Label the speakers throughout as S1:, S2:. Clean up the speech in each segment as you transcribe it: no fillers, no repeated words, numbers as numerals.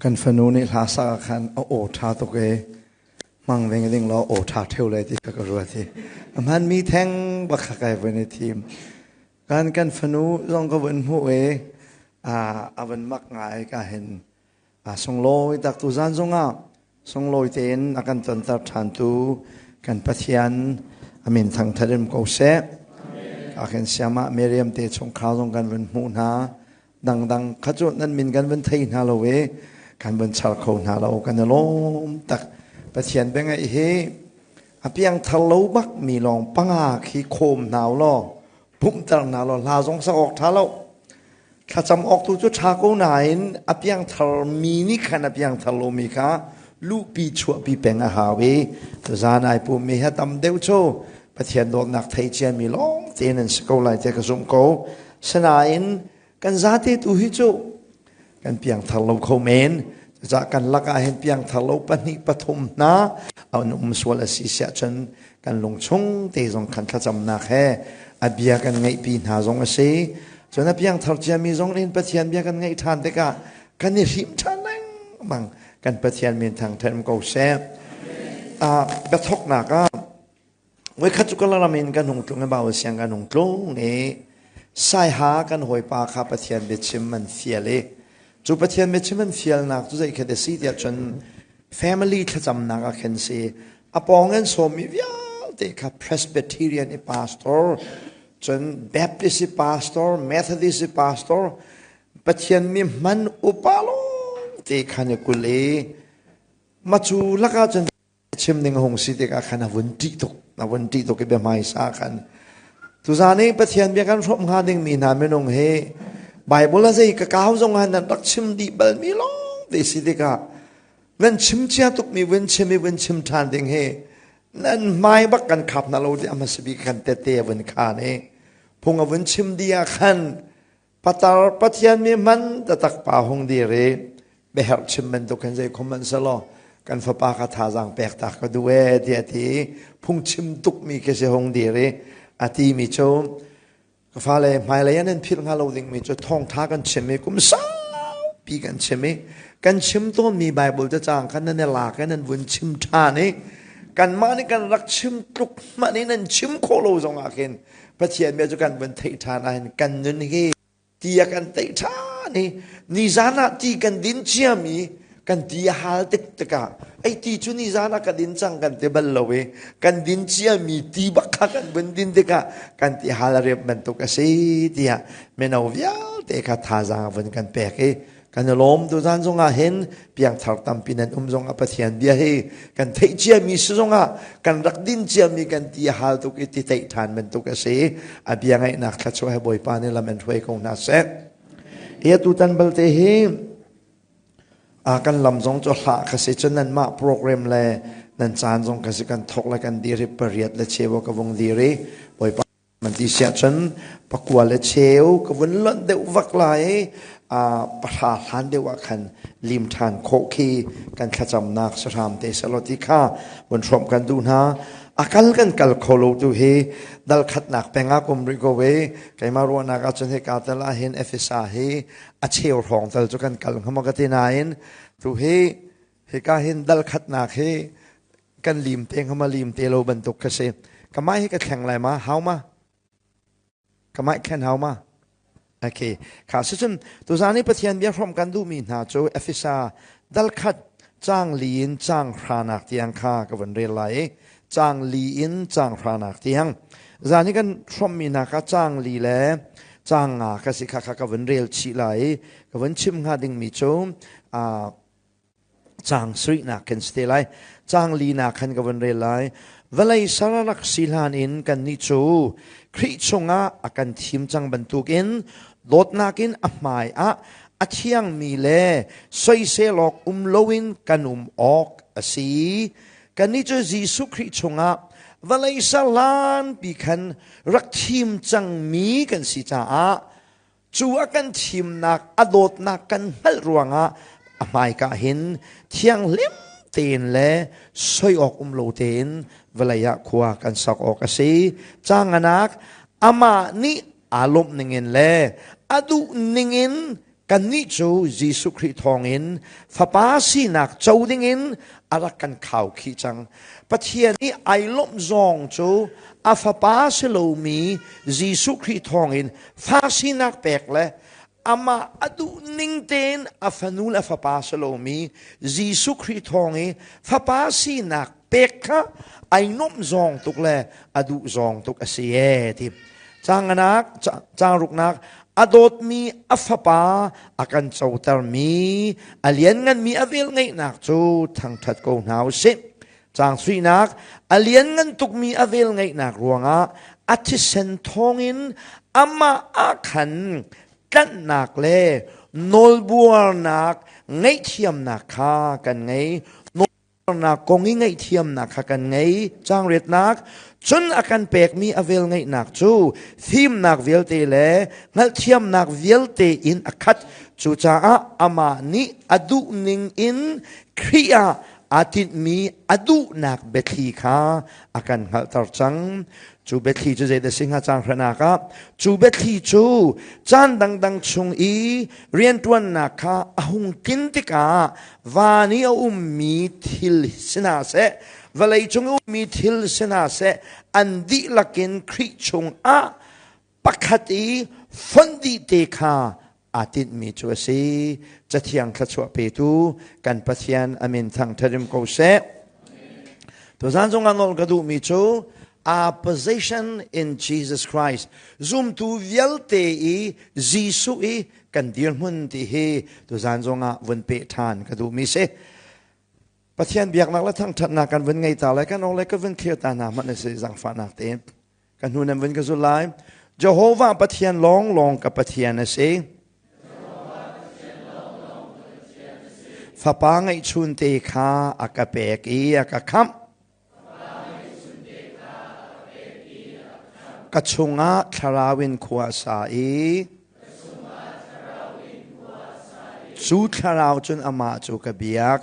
S1: Kan fanu nih hla sak ah khan a aw ṭha tuk i hmang ving ding law aw ṭha ṭheo lai ti kha ka ruat i a hmanmi theng bak kha kai vun i thim. Kan kan fanu zong ka vun hmuh i a vun mak ngai ka hin a sunglawi tak tu zan zongah sunglawi tein a kan tonter ṭhan tu kan Pathian a min thangṭhat in ko seh. Ka khin siamah Miriam te chungkhar zong kan vun hmuh hna. Dangdang kha cu nan min kan vun thei hna lo i kan vun char kho hna lo kan i lawm tak. Pathian biangaih hi a piangthar lo bak mi lawng panga khi khawm hna law pumhter hna law hla zong sak awk ṭha lo. Thlacam awk tu cu ṭha ko nain a piangthar mi nih khan a piangthar lomi kha luhpi chuahpi peng a hau i tuzaan ai pummi hi tam deuh cu Pathian dawtnak thei ciami lawng tein an si ko lai tiah ka zumh ko. Sinain kan zate tu hi cu kan piangthar lo kho men. Cucaah kan lakah hin piangthar lo pahnih pathum hna an um sual a si siah cun kan lungchung te zong khan thlacamnak he a bia kan ngaihpi hna zong a si. Cun a piangthar ciami zong in Pathian bia kan ngaih ṭhan tikah kan i hrim ṭhan lengmang. Kan Pathian min thangṭhat ko seh. Biathawknak ah Voikhat cu Kalaram in kan hung tlung i Bawi siang kan hung tlung i Saiha kan hawipa kha Pathian biachim an fial i cu Pathian biachim an fialnak cu zei khat a si tiah cun family thlacamnak ah khin si a pawng in sawmmi vialte kha Presbyterian i pastor cun Baptist i pastor Methodist i pastor Pathian mi hman upa lawng te khan i kul i macu lakah cun chim ning a hung si tikah khan a vun ṭih tuk a vun ṭih tuk i bia hmaisa khan tuzaan i Pathian bia kan hrawm hnga dingmi hna minung hi Bible a zei ka kau zong ah nan rak chim dih balmi lawng te si tikah nan chim cia tukmi vun chim i vun chim ṭhan ding hi nan hmai bak kan khap hna lo ti a hmasa bik kan tete a vun khan i phung a vun chim dih ah khan Patar Pathian mi hman tatak pa hung dir i biaherh chim bantuk hin zei khom hmanh selaw kan fapa kha thazaang pek ta ka duh ee tiah a ti i phungchim tukmi khi si hung dir i a ti mi cu ka fale hmailei ah nan philh hnga lo dingmi cu thawngtha kan chim i kum saupi kan chim i kan chim tawnmi Bible cacang khan nan i lak i nan vun chim ṭhan i kanmah nih kan rak chim tluk hmanh i nan chim khawh lo zongah khin Pathian bia cu kan vun theih ṭhan ahhin kan nun hi ti a kan teih ṭhan i nizan ah ti kan din ciami kan ti a hal tik tikah ei ti cu nizan ah ka din cang kan ti bal lo i kan din ciami ti bak kha kan vun din tikah kan ti hal a rep bantuk a si tiah mino vialte kha thazaang a vun kan pek i Kan i lawm tuzan zongah hin piangthar tampi nan um zongah Pathian bia hi kan theih ciami si zongah kan rak din ciami kan ti a hal tuk i ti teih ṭhan bantuk a si. A bia ngaihnak thluachuah he Bawipa nih lam in hruai ko hna seh. Hi atutan balte hi a kan lam zong cu hlah ka si cun nanmah program le nan caan zong ka si kan thok le kan dir hi pariat le cheu ka vung dir i Bawipa Man ti siah cun pakua le cheu ka vun lonh deuh vak lai i pahra hlan deuh ah khan lim ṭhan khawh khi kan thlacamnak sahram te selaw ti kha vun hrawmh kan duh hna. A kal kan kal kho lo tu hi dal khatnak peng ah kum rih ko ve keimah ruahnak ah cun hika tal ah hin Efesa hi a cheu hrawng tal cu kan kal hnga maw ka ti nain tu hi hika hin dal khatnak hi kan lim te hnga ma lim te lo bantuk ka si kamai hi ka thleng lai ma hau ma kamai thlen hau ma okay kha si cun tuzan i pathian bia hrom kan duhmi hna cu efesa dalkhat chang li in chang hranak tiang kha ka vun rel lai i chang li in chang hranak tiang zan i kan hrommi hna kha chang li le chang nga ka si kha kha ka vun rel chih lai i ka vun chim hnga dingmi cu Caang sarihnak kan si te lai. Caang linak khan ka vun rel lai. Vawlei sar rak si hlan in kannih cu Khrih chungah a kan thim cang bantukin dawtnak in a hmai ah a thiangmi le soisel awk um loin kan um awk a si. Kannih cu Jesuh Khrih chungah vawlei ser hlanpi khan rak thim cangmi kan si caah Cu a kan thimnak a dawtnak kan hngalh ruangah a hmaika hin thianghlim tein le soi awk um lo tein vawlei ah khua kan sak awk a si. Canganak amah nih aa lawmh ningin le a duh ningin Kannih cu Jesuh Khrih thawngin fapa sinak co dingin a rak kan khaukhih cang. Pathian i ai lawmh zong cu a fapa si lomi Jesuh Khrih thawngin fa sinak pek le amah a duh ning tein a fanu le a fapa si lomi Jesuh Khrih thawng i fapa sinak pek kha ai nuamh zawng tuk le a duh zawng tuk a si ee ti. Canganak, cangruknak, a dawtmi a fapa a kan cotermi a liannganmi a velngeihnak cu thangṭhat ko hna u sih. Caang suinak, a lianngan tukmi a velngeihnak ruangah a thisen thawngin amah ah khan tlanhnak le nawlbuarnak ngaihthiamnak kha kan ngei. Nawlbuarnak kong i ngaihthiamnak kha kan ngei. Caang riatnak, cun a kan pekmi a velngeihnak cu fimnak vialte le hngalhthiamnak vialte in a khat. Cucaah amah nih a duhning in Khrih ah aa tinhmi a duhnak biathli kha a kan hngalhter cang. Cu biathli cu zeidah si hnga cang hranak ah cu biathli cu caan dangdang chung i rianṭuannak kha a hung tlin tikah van i a ummi thil si hna seh vawlei cung i ummi thil si hna seh an dihlak in Khrih chungah pakhat i fonh dih te kha aa tinhmi cu a si. Cathiang thluachuah petu kan Pathian a min thangṭhat rim ko seh. Tuzan zongah nawl ka duhmi cu our position in Jesus Christ zumtu vialte i Jesuh i kan dirhmun ti hi tuzan zongah vun peh ṭhan ka duhmi si. Pathian biaknak le thangṭhatnak kan vun ngei ta lai kan awk le ka vun clear ta hna hmanh a si zaangfahnak tein. Ka hnu nan vun ka zulh lai. Jehovah Pathian lawnglawng ka Pathian a si. Fapa ngeihchun te kha a ka pek i a ka khamh. Ka chungah thlarau in khua a sa i cu thlarau cun amah cu ka biak.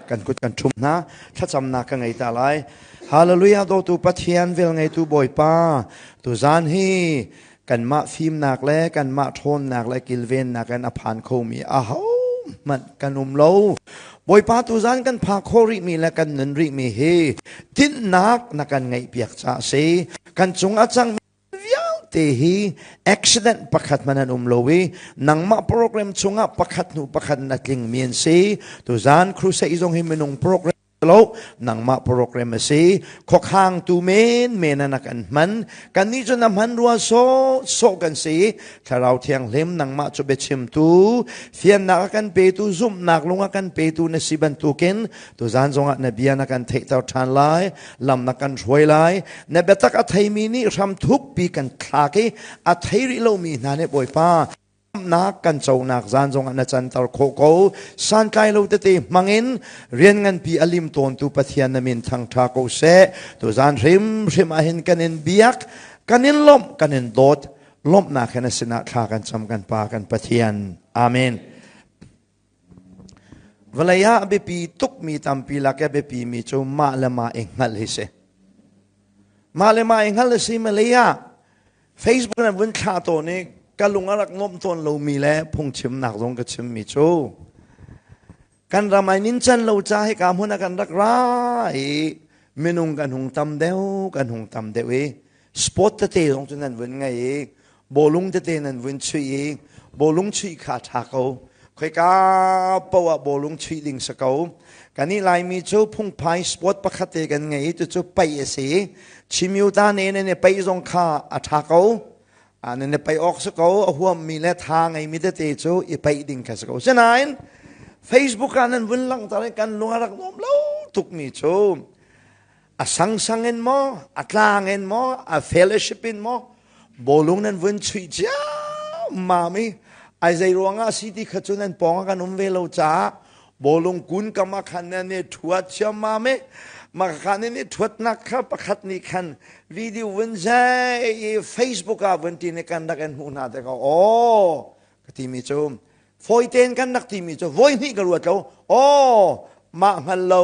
S1: Kan kut kan ṭhum hna. Thlacamnak ka ngei ta lai. Hallelujah dawtu Pathian velngeitu Bawipa tuzan hi kanmah fimnak le kanmah ṭhawnnak le kilvennak in a phan khomi ahohmanh kan um lo. Bawipa tuzan kan pha khawh rihmi le kan nun rihmi hi tinhnak na kan ngeihpiak caah a si. Kan cung a cangmi vialte hi accident pakhat hmanh an um lo i nangmah program chungah pakhat hnu pakhat na tlingmi an si. Tuzan crusade zong hi minung program lo nangmah program a si. Khuakhang tu men men an kan hman. Kannih cu na hman rua sawh sawh kan si. Thlarau Thianghlim nangmah cu biachimtu fiannak a kan petu zumhnak lung a kan petu na si bantukin tuzan zongah na bia na kan theihter ṭhan lai. Lam na kan hruai lai. Na biatak a theimi nih hram thukpi kan thlak i a thei rih lomi hna nih Bawipa nak kan conak zan zongah na canter khawh ko. Santlai lo tete hmangin rian nganpi a lim tawntu Pathian na min thangṭha ko seh. Tuzan hrimhrim ah hin kan in biak, kan in lawmh, kan in dawt. Lawmhnak he na sinah thla kan cam kan Pa kan Pathian. Amen. Vawlei ah a biapi tukmi tampi lak i a biapi mi cu mah le mah i hngalh hi si. Mah le mah i hngalh a si Malay ah Facebook in vun thlah tawn i ka lung a rak nuamh tawn lomi le phungchimnak zong ka chimmi cu kan ram ai nincan lo ca hika hmun ah kan rak ra i minung kan hung tam deuh kan hung tam deuh i sport tete zong cu nan vun ngei i bawlung tete nan vun chuih i bawlung chuih kha ṭha ko khoika paoh ah bawlung chuih ding si ko kannih Laimi cu phungphai sport pakhat te kan ngei i cucu paih a si Chimyuta ne nan i paih zong kha a ṭha ko nan i paih awk si ko a huammi le tha ngeimi tete cu i paih ding kha si ko sinain Facebook ah nan vun langhter i kan lung a rak nuam lo tukmi cu a sangsang in maw a tlang in maw a fellowship in maw bawlung nan vun chuih ciammam i ai zei ruangah si ti kha cu nan pawng ah kan um ve lo caah bawlung kun kam ah khan nan i thuat ciammam i mah kha nan i thuatnak kha pakhat nih khan video vun zai i Facebook ah vun ti ni kan rak in hmuh hna tikah aw ka timi cu fawi tein kan rak timi cu voi hnih ka ruat lo aw mah hngal lo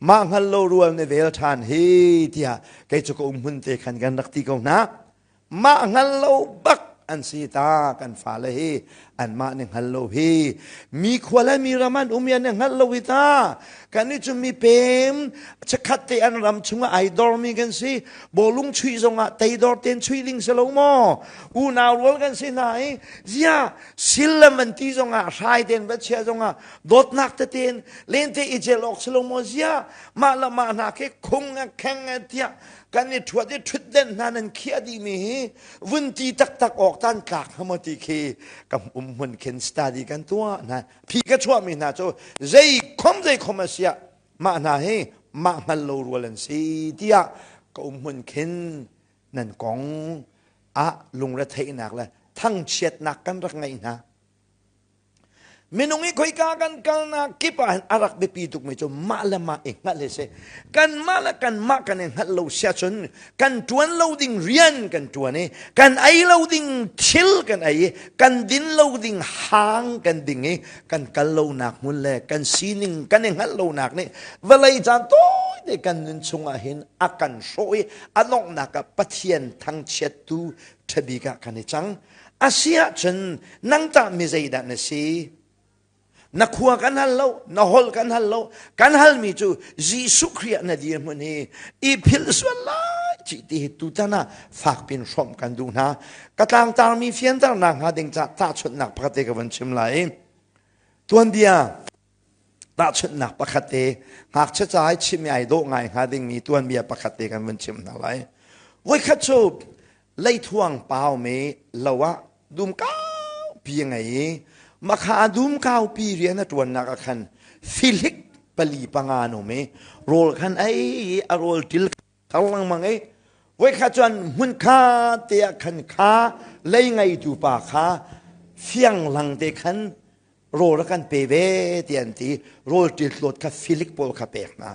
S1: mah hngal lo rual ne vel ṭhan hi tiah kei cu ka um hmun te khan kan rak ti ko hna mah hngal lo bak an si ta kan fale hi anmah nih hngal lo hi mi khua le mi ram an um i an i hngalh lo hi ta kan nih cu mi pem chikkhat te an ram chungah ai dormi kan si bawlung chuih zongah teidor ten chuih ding si lo maw unau rual kan si hna i zia sil le man ti zongah hrai ten va chia zongah dawtnak teten lente i jel awk si lo maw zia mah le mah hna khi khung a kheng a tiah kan i ṭhuat i ṭhutden hna nan khiah dihmi hi vun ti taktak awk tan tlak hnga maw ti khi ka um hmun khin study kan tuah hna phi ka chuahmi hna cu zei khom zei khom a siah mah hna hi mah hngal lo rual an si tiah ka um hmun khin nan kong ah lungretheihnak le thangchiatnak kan rak ngeih hna. Minung i khoika kan kalnak kip ah hin a rak biapi tukmi cu mah le mah i hngalh hi si. Kanmah le kanmah kan i hngalh lo sia cun kan ṭuan lo ding rian kan ṭuan i kan ei lo ding thil kan ei i kan din lo ding hang kan ding i kan kal lonak hmun le kan sining kan i hngalh lonak nih vawlei caan tawite kan nun chungah hin a kan hrawh i a donghnak ah Pathian thangchiattu ṭhabik ah kan i cang. A si ahcun nang tah mi zeidah na si? Na khua kan hal lo, na holh kan hal lo. Kan halmi cu Jesuh Khrih ah na dirhmun hi i philh sual lai ci ti hi tutan ah fakpin hrawmh kan duh hna. Ka tlangtarmi fianternak hnga ding ca tahchunhnak pakhat te ka van chim lai. Tuanbia Tahchunhnak pakhat te ngakchia ca i chim i ai dawh ngai hnga dingmi tuanbia pakhat te kan vun chim hna lai. Voikhat cu leithuang paumi lo ah dum kaupi a ngei i makha a dum kaupi rian a ṭuannak ah khan filik pali panga an um i rawl khan ei i a rawl til thar lengmang i voikhat cun hmunkha te ah khan kha lei ngeitu pa kha fiang lang te khan rawl a kan pe ve ti an ti rawl ṭiltlawt kha Filik pawl kha pek hna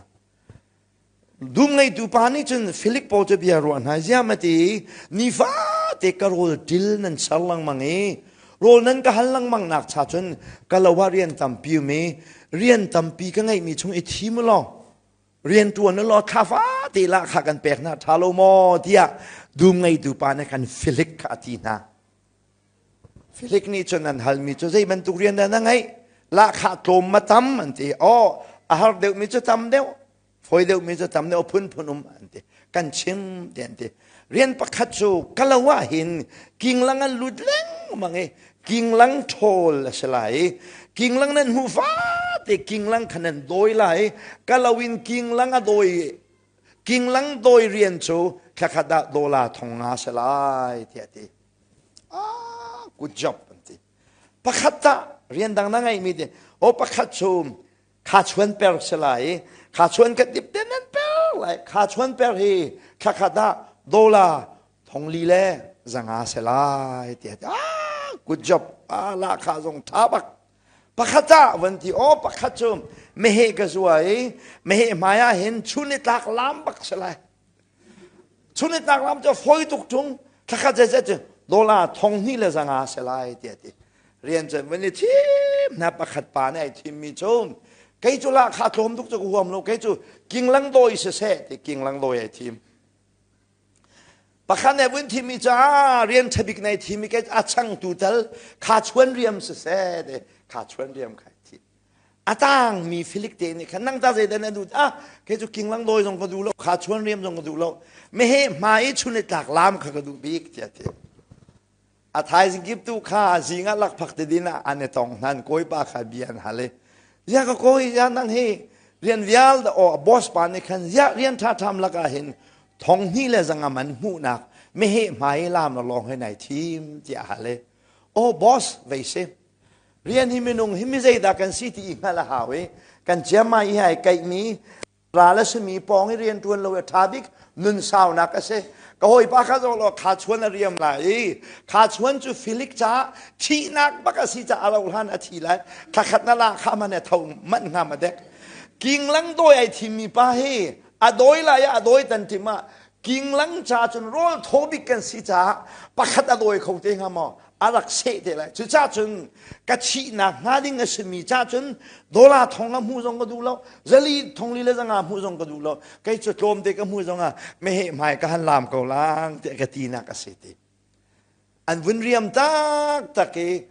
S1: dum ngeitu pa nih cun Filik pawl cu bia ruah hna ziam a ti nifate ka rawl ṭil nan ser lengmang i rawl nan ka hal lengmang nak cha cun ka lo ah rian tampi um i rian tampi ka ngeihmi chung i thim u law rian ṭuan u law thla fate lah kha kan pek hna ṭha lo maw tiah dum ngeitu pa nih khan Filik kha a ti hna Filik nih cun an halmi cu zei bantuk rian dah na ngeih? Lahkhah tlawm ma tam an ti. Aw, a har deuhmi cu tam deuh, fawi deuhmi cu tam deuh, phunphun um an ti. Kan chim ti an ti. Rian pakhat cu ka lo ah hin kinglang an lut lengmang i kinglang ṭhawl a si lai i kinglang nan hmuh fate kinglang kha nan dawi lai i ka lo in kinglang a dawi kinglang dawi rian cu thlakhat ah dawla thong nga si lai tiah a ti. Ah, good job an ti. Pakhat tah rian dang na ngeihmi ti o pakhat cu kha chuan per si lai i kha chuan ka dip te nan per lai kha chuan per hi thlakhat ah dollar thongli le zanga si lai ti ah good job ah la kha zong tha bak pakhat ah van ti o pakhat cu meheh ka zua i meheh hmai ah hin chun i tlak lam bak si lai Chun i tlak lam cu a fawi tuk ṭung. Thlakhat zeizet cu dollar thong hnih le zanga si lai tiah a ti. Rian cu van i thim hna pakhat pa nih ai thimmi cu kei cu lahkhah tlawm tuk cu ka huam lo kei cu kinglang dawi siseh ti kinglang dawi ai thim. Pakhat nih vun thimmi cu ah rian ṭhabik nei thimi kei a changtu tal kha chuan riam siseh ti kha chuan riam kha ai thim. A tangmi Filik te nih khan nang ta zeidah na duh ah kei cu kinglang dawi zong ka duh lo kha chuan riam zong ka duh lo meheh hma i chun i tlak lam kha ka duh bik tiah ti a thaizing kip tu kha zing ah lakphak te din ah an i tong hnan kawipa kha bia an hal i ya ka kawi ya nang hi rian vial da o boss pa nih khan ya rian tha tham lakah hin thong hnih le zanga man hmuhnak meheh hma i lam la lawng he nai thim tiah hal i o boss vei si Rian hi minung hi mi zeidah kan si ti i hngalh a hau i kan ciammai i ai kaihmi ral a simi pawng i rian ṭuan lo i ṭha bik nun saunak a si. Ka hawipa kha zong law kha chuan a riam lai i kha chuan cu Filik caah thihnak bak a si caah a lo hlan a thi lai. Thlakhat na la kha man a tho manh hnga ma dek. Kinglang dawi ai thimmi pa hi a dawi lai ah a dawi tan tim ah kinglang ca cun rawl thaw bik kan si caah pakhat a dawi kho te hnga maw a rak seh te lai cucaah cun ka thihnak hnga ding a simi ca cun dollar thong a hmuh zong ka duh lo zali thong li le zanga hmuh zong ka duh lo kei cu tlawm te ka hmuh zong ah meheh hmai ka han lam ko lang tiah ka tinak a si ti. An vun riam taktak i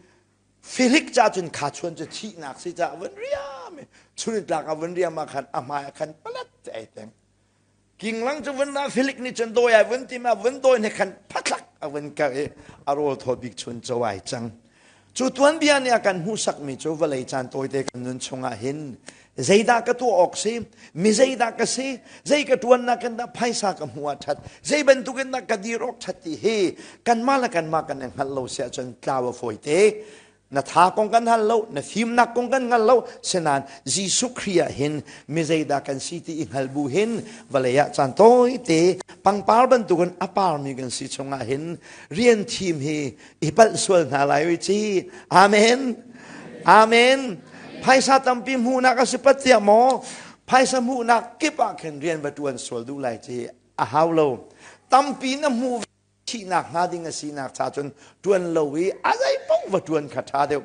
S1: Filik ca cun kha chuan cu thihnak si caah vun riam i chunitlak a vun riam ah khan a hmai ah khan palat ai teng. Kinglang cu vun ra Filik nih cun dawi ai vun tim ah vun dawi ne khan phatlak a vun kar i a rawl thaw bik chun co ai cang. Cu tuanbia nih a kan hmuhsakmi cu vawlei caan tawite kan nun chungah hin zeidah ka tuah awk si, mi zeidah ka si, zei ka ṭuannak in dah phaisa ka hmuh ah ṭhat, zei bantukin dah ka dir awk ṭhat ti hi kanmah le kanmah kan i hngalh lo si ahcun tlau a fawite. Na tha kong kan hal lo, na fimnak kong kan hngal lo, sinain Jesuh Khrih ah hin mi zeidah kan si ti i hngal bu hin vawlei ah caan tawite pangpar bantukin a parmi kan si chungah hin rian thim hi i palh sual hna lai oi ci. Amen. Amen. Phaisa tampi hmuhnak a si pat tiah maw? Phaisa hmuhnak kip ah khin rian va ṭuan sual duh lai ci a hau lo. Tampi na hmuh thihnak hnga ding a sinak cha cun ṭuan lo i a zei paoh va ṭuan kha ṭha deuh.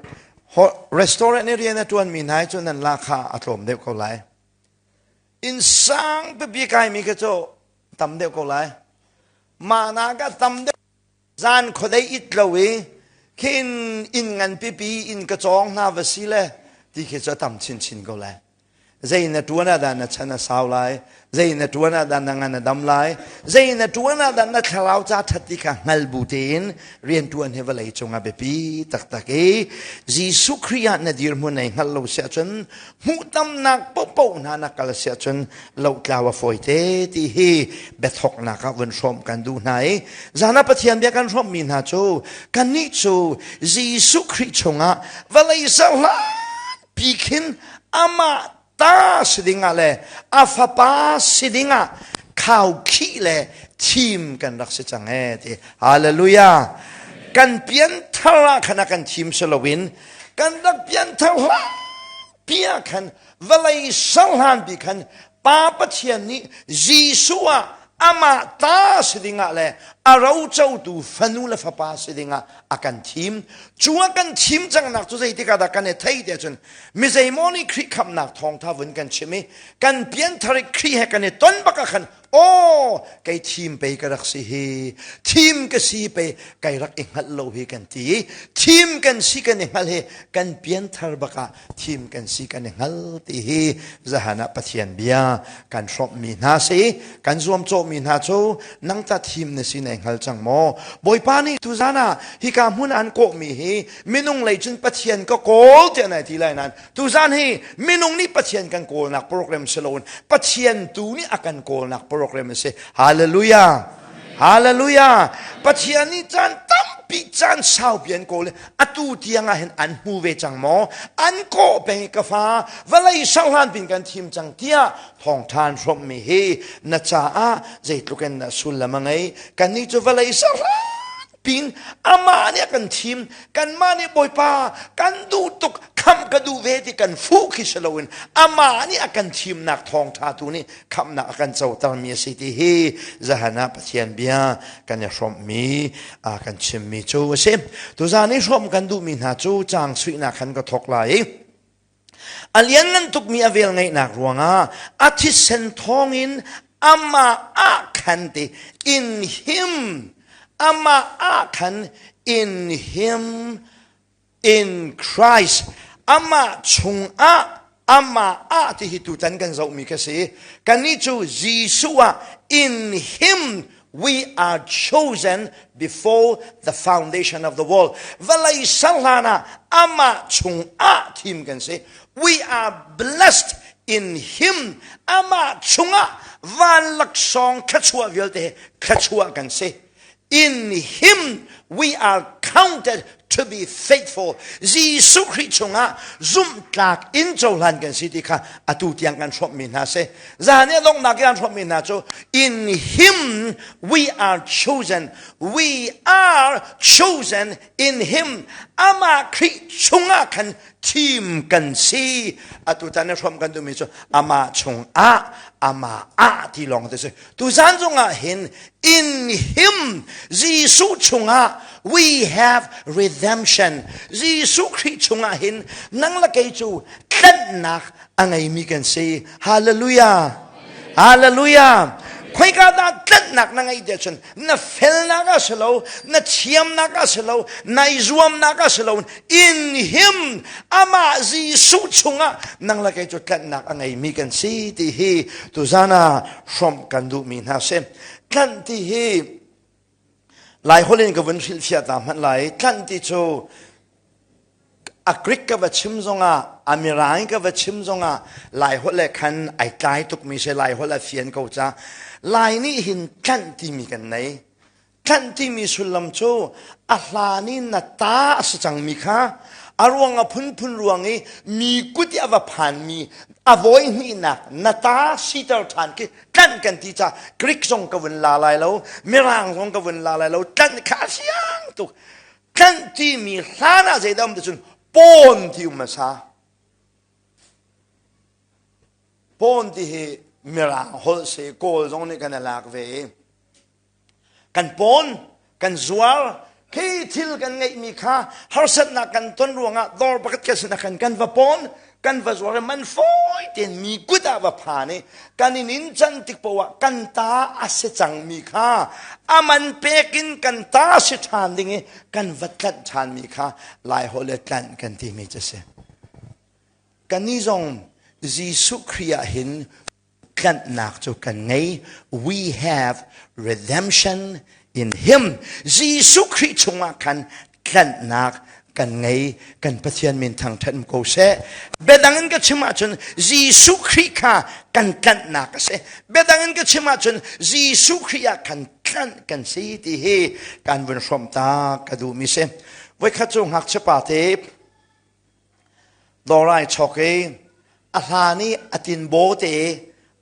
S1: Restaurant i rian a ṭuanmi hna hi cu nan la kha a tlawm deuh ko lai. Inn sang pipi kaimi kha cu tam deuh ko lai. Mah nak ah tam deuh Zan khuadei it lo i khin inn ngan pipi inn ka cawng hna va si le ti khi cu a tam chinchin ko lai. Zei na ṭuan ah dah na chan a sau lai, zei na ṭuan ah dah na ngan a dam lai, zei na ṭuan ah dah na thlarau ca ṭhat ti kha hngal bu tein rianṭuan hi vawlei cungah biapi taktak i Jesuh Khrih ah na dirhmun ei hngalh lo si ahcun hmuhtamnak paohpaoh hna na kal si ahcun lohtlau a fawi te ti hi biathawknak ah vun hrawmh kan duh hna i zan ah Pathian bia kan hrawmhmi hna cu kannih cu Jesuh Khrih chungah vawlei serhlan pi khin amah ta si dingah le a fapa si dingah khaukhih le thim kan rak si cang ee ti. Hallelujah. Kan pianthar ah khan a kan thim si loin kan rak pianthar hlan pi ah khan vawlei serhlan pi khan Pa Pathian nih Jesuh ah amah ta si dingah le a rocotu fanu le fapa si dingah a kan thim. Cu a kan thim cangnak cu zeitik ah dah kan i thei ti ahcun mi zeimaw nih Khrih khamhnak thawngtha vun kan chim i kan pianthar i Khrih he kan i ton bak ah khan aw kei thim pei ka rak si hi thim ka si pei kai rak i hngalh lo hi kan ti i thim kan si kan i hngal hi kan pianthar bak ah thim kan si kan i hngal ti hi zahan ah Pathian bia kan hrawmhmi hna si kan zuamcawhmi hna cu nang ta thim na si nai hngal cang maw? Bawipa nih tuzan ah hika hmun an kawhmi hi minung lei cun Pathian ka kawl tiah nai ti lai nain Tuzan hi minung nih Pathian kan kawlnak program si loin Pathian tu nih a kan kawlnak program a si. Hallelujah. Hallelujah. Pathian nih caan tampi caan saupi an kawl atu tiang ah hin an hmu ve cang maw? An kawh peng ka fa vawlei serhlan pin kan thim cang tiah thawngthan hrawmmi hi na caah zeitluk in dah sullam a ngei? Kannih cu vawlei serhlan pin amah nih a kan thim kanmah nih Bawipa kan duh tuk khamh ka duh ve ti kan fuh khi si loin amah nih a kan thimnak thawngṭha tu nih khamhnak a kan cotermi a si ti hi zahan ah Pathian bia kan i hrawmhmi kan chimmi cu a si. Tuzaan i hrawmh kan duhmi hna cu caang suihnak khan ka thawk lai i A lianngan tukmi a velngeihnak ruangah a thisen thawngin amah ah khan ti in him amah ah khan in him in Christ amah chungah amah ah ti hi tutan kan zohmi ka si kannih cu Jesuh ah in him we are chosen before the foundation of the world. Vawlei ser hlan ah amah chungah thim kan si. We are blessed in him. Amah chungah van laksawng thluachuah vialte thluachuah kan si. In him we are counted to be faithful. Jesuh Khrih chungah zumhtlak in cohlan kan si ti kha atu tiang kan hrawmhmi hna si. Zan i a donghnak i an hrawmhmi hna cu in him we are chosen. We are chosen in him. Amah Khrih chungah khan thim kan si. Atu tan i hrawmh kan duhmi cu amah chungah amah ah ti lawng te si. Tuzan zongah hin in him Jesuh chungah we have redemption. Jesuh Khrih chungah hin nang le kei cu tlanhnak a ngeimi kan si. Hallelujah. Hallelujah. Khoika dah tlanhnak na ngeih tiah cun na felnak a si lo, na thiamnak a si lo, nai zuamnak a si lo, in him amah Jesuh chungah nang le kei cu tlanhnak a ngeimi kan si ti hi tuzan ah hrawmh kan duhmi hna si. Tlanh ti hi Lai holh in ka vun hrilhfiah ta hmanh lai. Tlanh ti cu a Greek ka va chim zongah a Mirang ka va chim zongah Lai holh le khan ai tlai tukmi si Lai holh a fian ko ca Lai nih hin tlanh timi kan nei tlanh timi sullam cu a hlan i na ta a si cangmi kha a ruang a phunphun ruang i mi kut i a va phanmi a vawi hnihnak na ta siter ṭhan khi tlanh kan ti ca Greek zong ka vun la lai lo Mirang zong ka vun la lai lo tlanh kha a fiang tuk tlanh timi hlan ah zeidah um ti cun pawn ti um hmasa pawn ti hi mirang holh si kawl zong nih kan i lak ve i kan pawn kan zuar khi thil kan ngeihmi kha harsatnak kan ton ruangah dawr pakhat kan sinah khan kan va pawn kan va zuar i man fawi tein mi kut ah va phan i kan in in can tik poah kan ta a si cangmi kha a man pek in kan ta si ṭhan ding i kan va tlanh ṭhanmi kha lai holh le tlanh kan timi cu si. Kannih zong Jesuh Khrih ah hin tlanhnak cu kan ngei. We have redemption in him. Jesuh Khrih chungah khan tlanhnak kan ngei. Kan Pathian min thangṭhat um ko seh. Biadang in ka chim ahcun Jesuh Khrih kha kan tlanhnak a si. Biadang in ka chim ahcun Jesuh Khrih ah khan tlanh kan si ti hi kan vun hrawmh ta ka duhmi si. Voikhat cu ngakchia pa te Dawr ai chawk i a hlan i a tinbaw te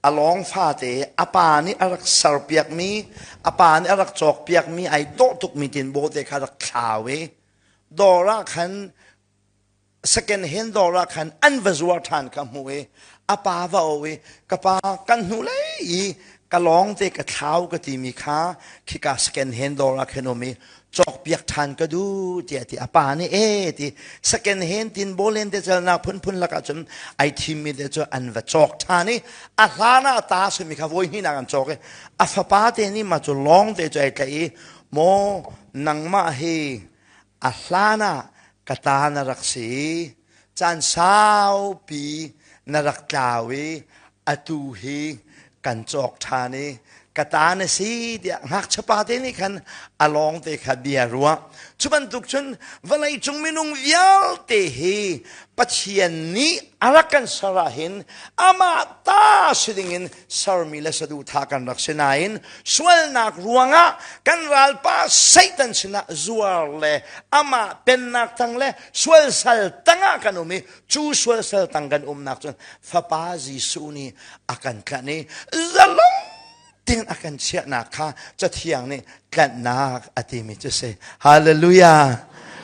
S1: a lawng fate a pa nih a rak serpiakmi a pa nih a rak cawkpiakmi ai dawh tukmi tinbaw te kha rak thlau i dawr ah khan second hand dawr ah khan an va zuar ṭhan kha hmuh i a pa va o i ka pa kan hnu lei i ka lawng te ka thlau ka timi kha khika second hand dawr ah khan um i cawkpiak ṭhan ka duh tiah ti a pa nih e ti second hand tin bawlen te celnak phunphun lakah cun ai thimmi te cu an va cawk ṭhan i a hlan ah ta simi kha voi hnihnak an cawk i a fapa te nih mah cu lawng te cu ai tlaih i maw nangmah hi a hlan ah ka ta na rak si caan saupi na rak tlau i atu hi kan cawk ṭhan i ka ta na si tiah ngakchia pa te nih khan a lawng te kha bia ruah cu bantuk cun vawlei cung minung vialte hi Pathian nih a rak kan ser ah hin amah ta si dingin sermi le saduhthah kan rak si nain sualnak ruangah kan ralpa Satan sinah zuar le amah pennak tang le sual sal tangah kan um i cu sual sal tang kan umnak cun Fapa Jesuh nih a kan tlanh i zalong tein a kan chiahnak kha Cathiang nih tlanhnak a timi cu si. Hallelujah!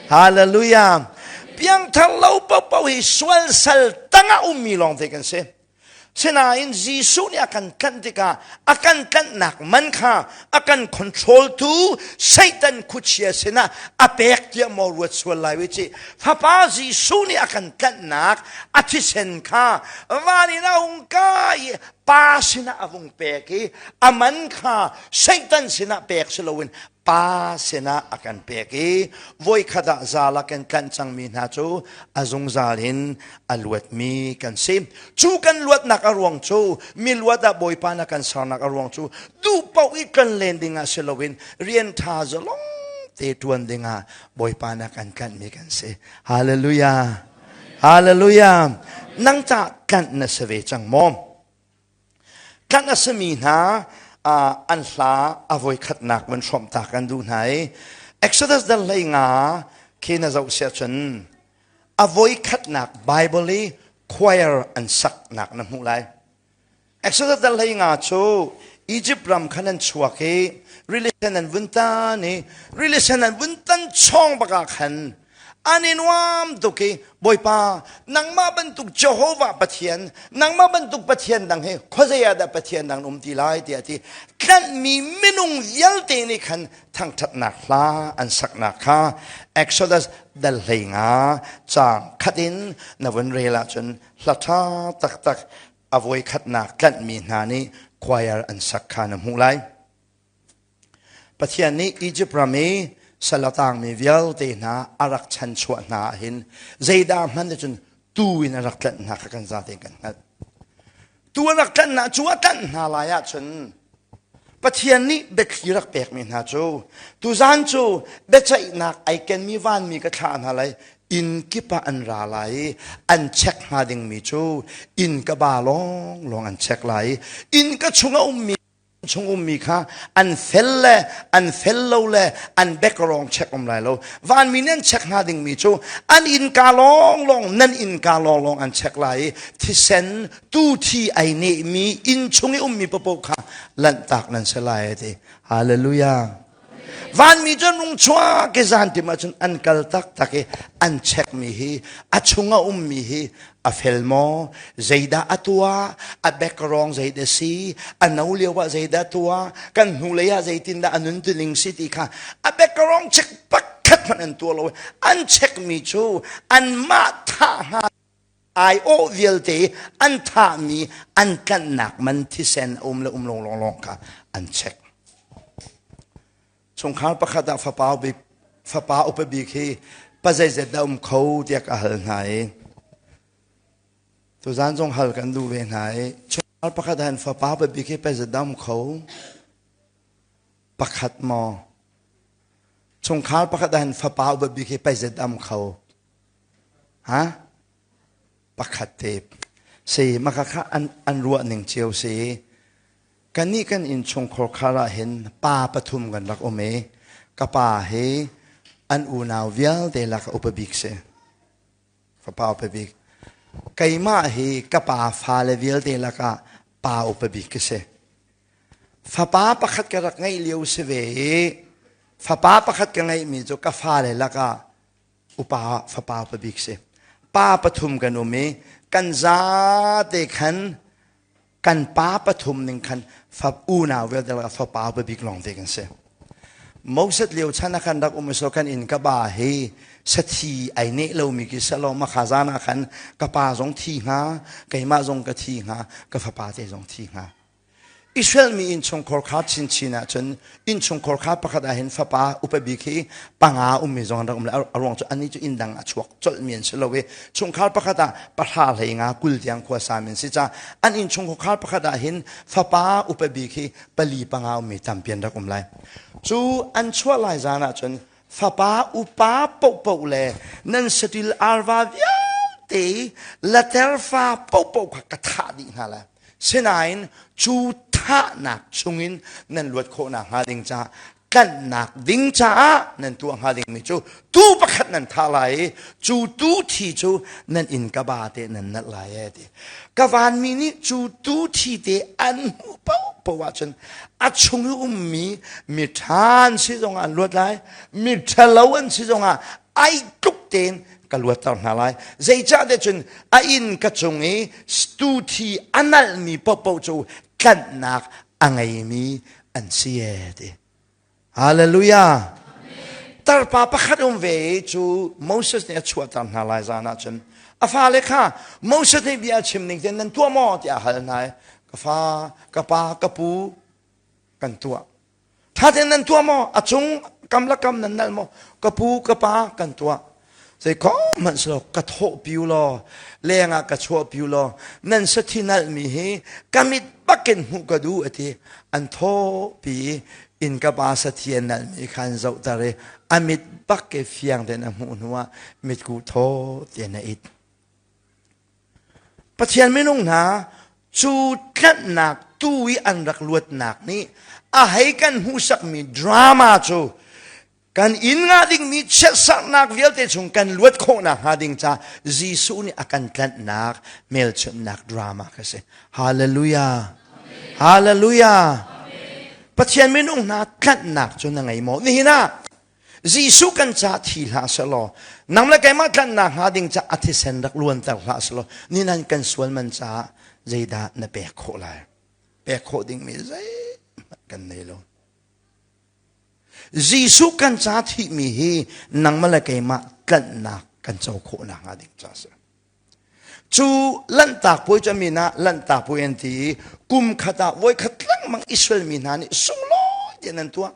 S1: Hallelujah! Piangthar lo paohpaoh hi sual sal tangah ummi lawngte kan si. Sinain Jesuh nih a kan tlanh tikah a kan tlanhnak man kha a kan control tu Satan khuachia sinah a pek tiah maw ruat sual lai we ci. Fapa Jesuh nih a kan tlanhnak a thisen kha van in a hung kai i pa sinah a vung pek i a man kha Satan sinah pek si loin pa sinah a kan pek i voikhat ah zal a kan tlanh cangmi hna cu a zungzal in a luatmi kan si. Cu kan luatnak a ruang cu mi luat ah Bawipa na kan sernak a ruang cu duh paoh i kan len dingah si loin rian ṭha zalong te ṭuan dingah Bawipa na kan tlanhmi kan si. Hallelujah. Hallelujah. Nang ca tlanh na si ve cang maw? Tlanh a simi hna an hla a voikhatnak van hrawmh ta kan duh hna i Exodus dal hlei nga khi na zoh siah cun a voikhatnak Bible i choir an saknak na hmuh lai. Exodus dal hlei nga cu Egypt ram khan an chuak i rili sen an vun tan i rili sen an vun tan chawng bak ah khan An i nuam tuk i Bawipa nangmah bantuk Jehovah Pathian nangmah bantuk Pathian dang hi khuazei ah dah Pathian dang um ti lai tiah a ti. Tlanhmi minung vialte nih khan thangṭhatnak hla an saknak kha Exodus dal 15 caang khat in na vun rel ahcun hla ṭha taktak a voikhatnak tlanhmi hna nih choir an sak kha na hmuh lai. Pathian nih Egypt ram i sal a tangmi vialte hna a rak chanchuah hna ah hin zeidah hman cun tuu in a rak tlanh hna kha kan zate kan hngalh. Tuu a rak tlanh hna cu a tlanh hna lai ahcun Pathian nih biathli rak pekmi hna cu tuzan cu biaceihnak ai kenmi vanmi ka thlah hna lai inn kip ah an ra lai i an check hnga dingmi cu inn ka ba lawnglawng an check lai i inn ka chung a ummi chung ummi kha an fel le an fel lo le an background check um lai lo vanmi nih an check hna dingmi cu an innka lawnglawng nan innka lawnglawng an check lai i thisen tu thi ai nehmi inn chung i ummi papoh kha lanhtak nan si lai ti hallelujah vanmi cu an rung chuak i zan tim ahcun an kal taktak i an check mi hi a chung a ummi hi a fel maw zeidah a tuah a background zeidah si a no lio ah zeidah tuah kan hnulei ah zeitindah a nun tuning si ti kha a background check pakhat hmanh an tuah lo an check mi cu anmah thah hnga aiawh vialte an thahmi an tlanhnak man thisen a um le um lo lawng lawng kha an check chungkhar pakhat ah fapa fapa upa bik hi pa zeizet dah um kho tiah ka hal hna i tuzan zong hal kan duh ve hna i chungkhar pakhat ah hin fapa upa bik hi pa zeizet dah um kho pakhat maw chungkhar pakhat ah hin fapa upa bik hi pa zeizet dah um kho Ha? Pakhat te. Si, maka kha an, an ruah ning cio si. Kannih kan innchungkhar khar ah hin pa pathum kan rak um i ka pa hi an unau vialte lak upa bik si. Fapa upa bik. Keimah hi ka pa fale vialte lakah pa upa bik ka si. Fapa pakhat ka rak ngeih lio si ve i fapa pakhat ka ngeihmi cu ka fale lakah upa fapa upa bik si pa pathum kan um i kan zate khan kan pa pathum ning khan fa unau vialte lakah fapa upa bik lawng te kan si Moses lio chan ah khan rak um so kan in ka ba hi sathi ai ne lomi ki salo ma kha zan ah khan ka pa zong thi hnga keimah zong ka thi hnga ka fapa te zong thi hnga Israel mi innchungkhar kha chinchin ahcun innchungkhar kha pakhat ah hin fapa upa bik hi panga ummi zong an rak um le a ruang cu annih cu inn dang a chuak colhmi an si lo i chungkhar pakhat ah pahra hlei nga 20 tiang khua sami an si caah an innchungkhar pakhat ah hin fapa upa bik hi pali panga ummi tampi an rak um lai. Cu an chuah lai zan ahcun fapa upa paohpaoh le nan saṭil arva vialte later fa paohpaoh kha ka thah dih hna lai. Sinain cu thahnak chungin nan luat khawhnak hnga ding caah tlanhnak ding caah nan tuah hnga dingmi cu tuu pakhat nan thah lai i cu tuu thi cu nan inn ka ba te nan nalh lai e ti. Ka vanmi nih cu tuu thi te an hmuh paohpaoh ahcun a chung i ummi miṭha an si zongah an luat lai, miṭhalo an si zongah ai tluk tein ka luatter hna lai. Zeicahtiah cun a inn ka cung i stu thi a nalhmi paohpaoh cu tlanhnak a ngeimi an si e ti. Hallelujah. Tarpa pakhat um ve i cu Moses nih a chuahter hna lai zan ah cun a fale kha Moses nih bia a chim ning tein nan tuah maw tiah a hal hna i ka fa ka pa ka pu kan tuah Ṭha tein nan tuah maw? A cung kam le kam nan nal maw? Ka pu, ka pa kan tuah. Zei ko hmanh silo ka thawh piu law, leng ah ka chuah piu law, nan sathi nalhmi hi ka mit bakin hmuh ka duh a ti. An thawh pi i inn ka pa sathi a nalhmi kha an zohter i a mit bak ke fiang tein a hmuh hnuah mitkuh thaw tein a it. Pathian minung hna cu tlanhnak tu i an rak luatnak nih a hei kan hmuhsakmi drama cu kan inn ngah dingmi chiatsaknak vialte chung kan luat khawhnak hnga ding ca Jesuh nih a kan tlanhnak hmelchunhnak drama kha si. Hallelujah. Hallelujah. Pathian minung hna tlanhnak cu na ngei maw? Nihin ah Jesuh kan ca thi hlah selaw nang le keimah tlanhnak hnga ding ca a thisen rak luanter hlah selaw ninan kan sual man caah zeidah na pek khawh lai pek khawh dingmi zeihmanh kan nei lo Jesuh kan ca thihmi hi nangmah le keimah tlanhnak kan co khawhnak hnga ding ca si. Cu Lanhtak puai cu a min ah Lanhtak puai an ti i kum khat ah voikhat lengmang Israel mi hna nih sunglawi tein an tuah.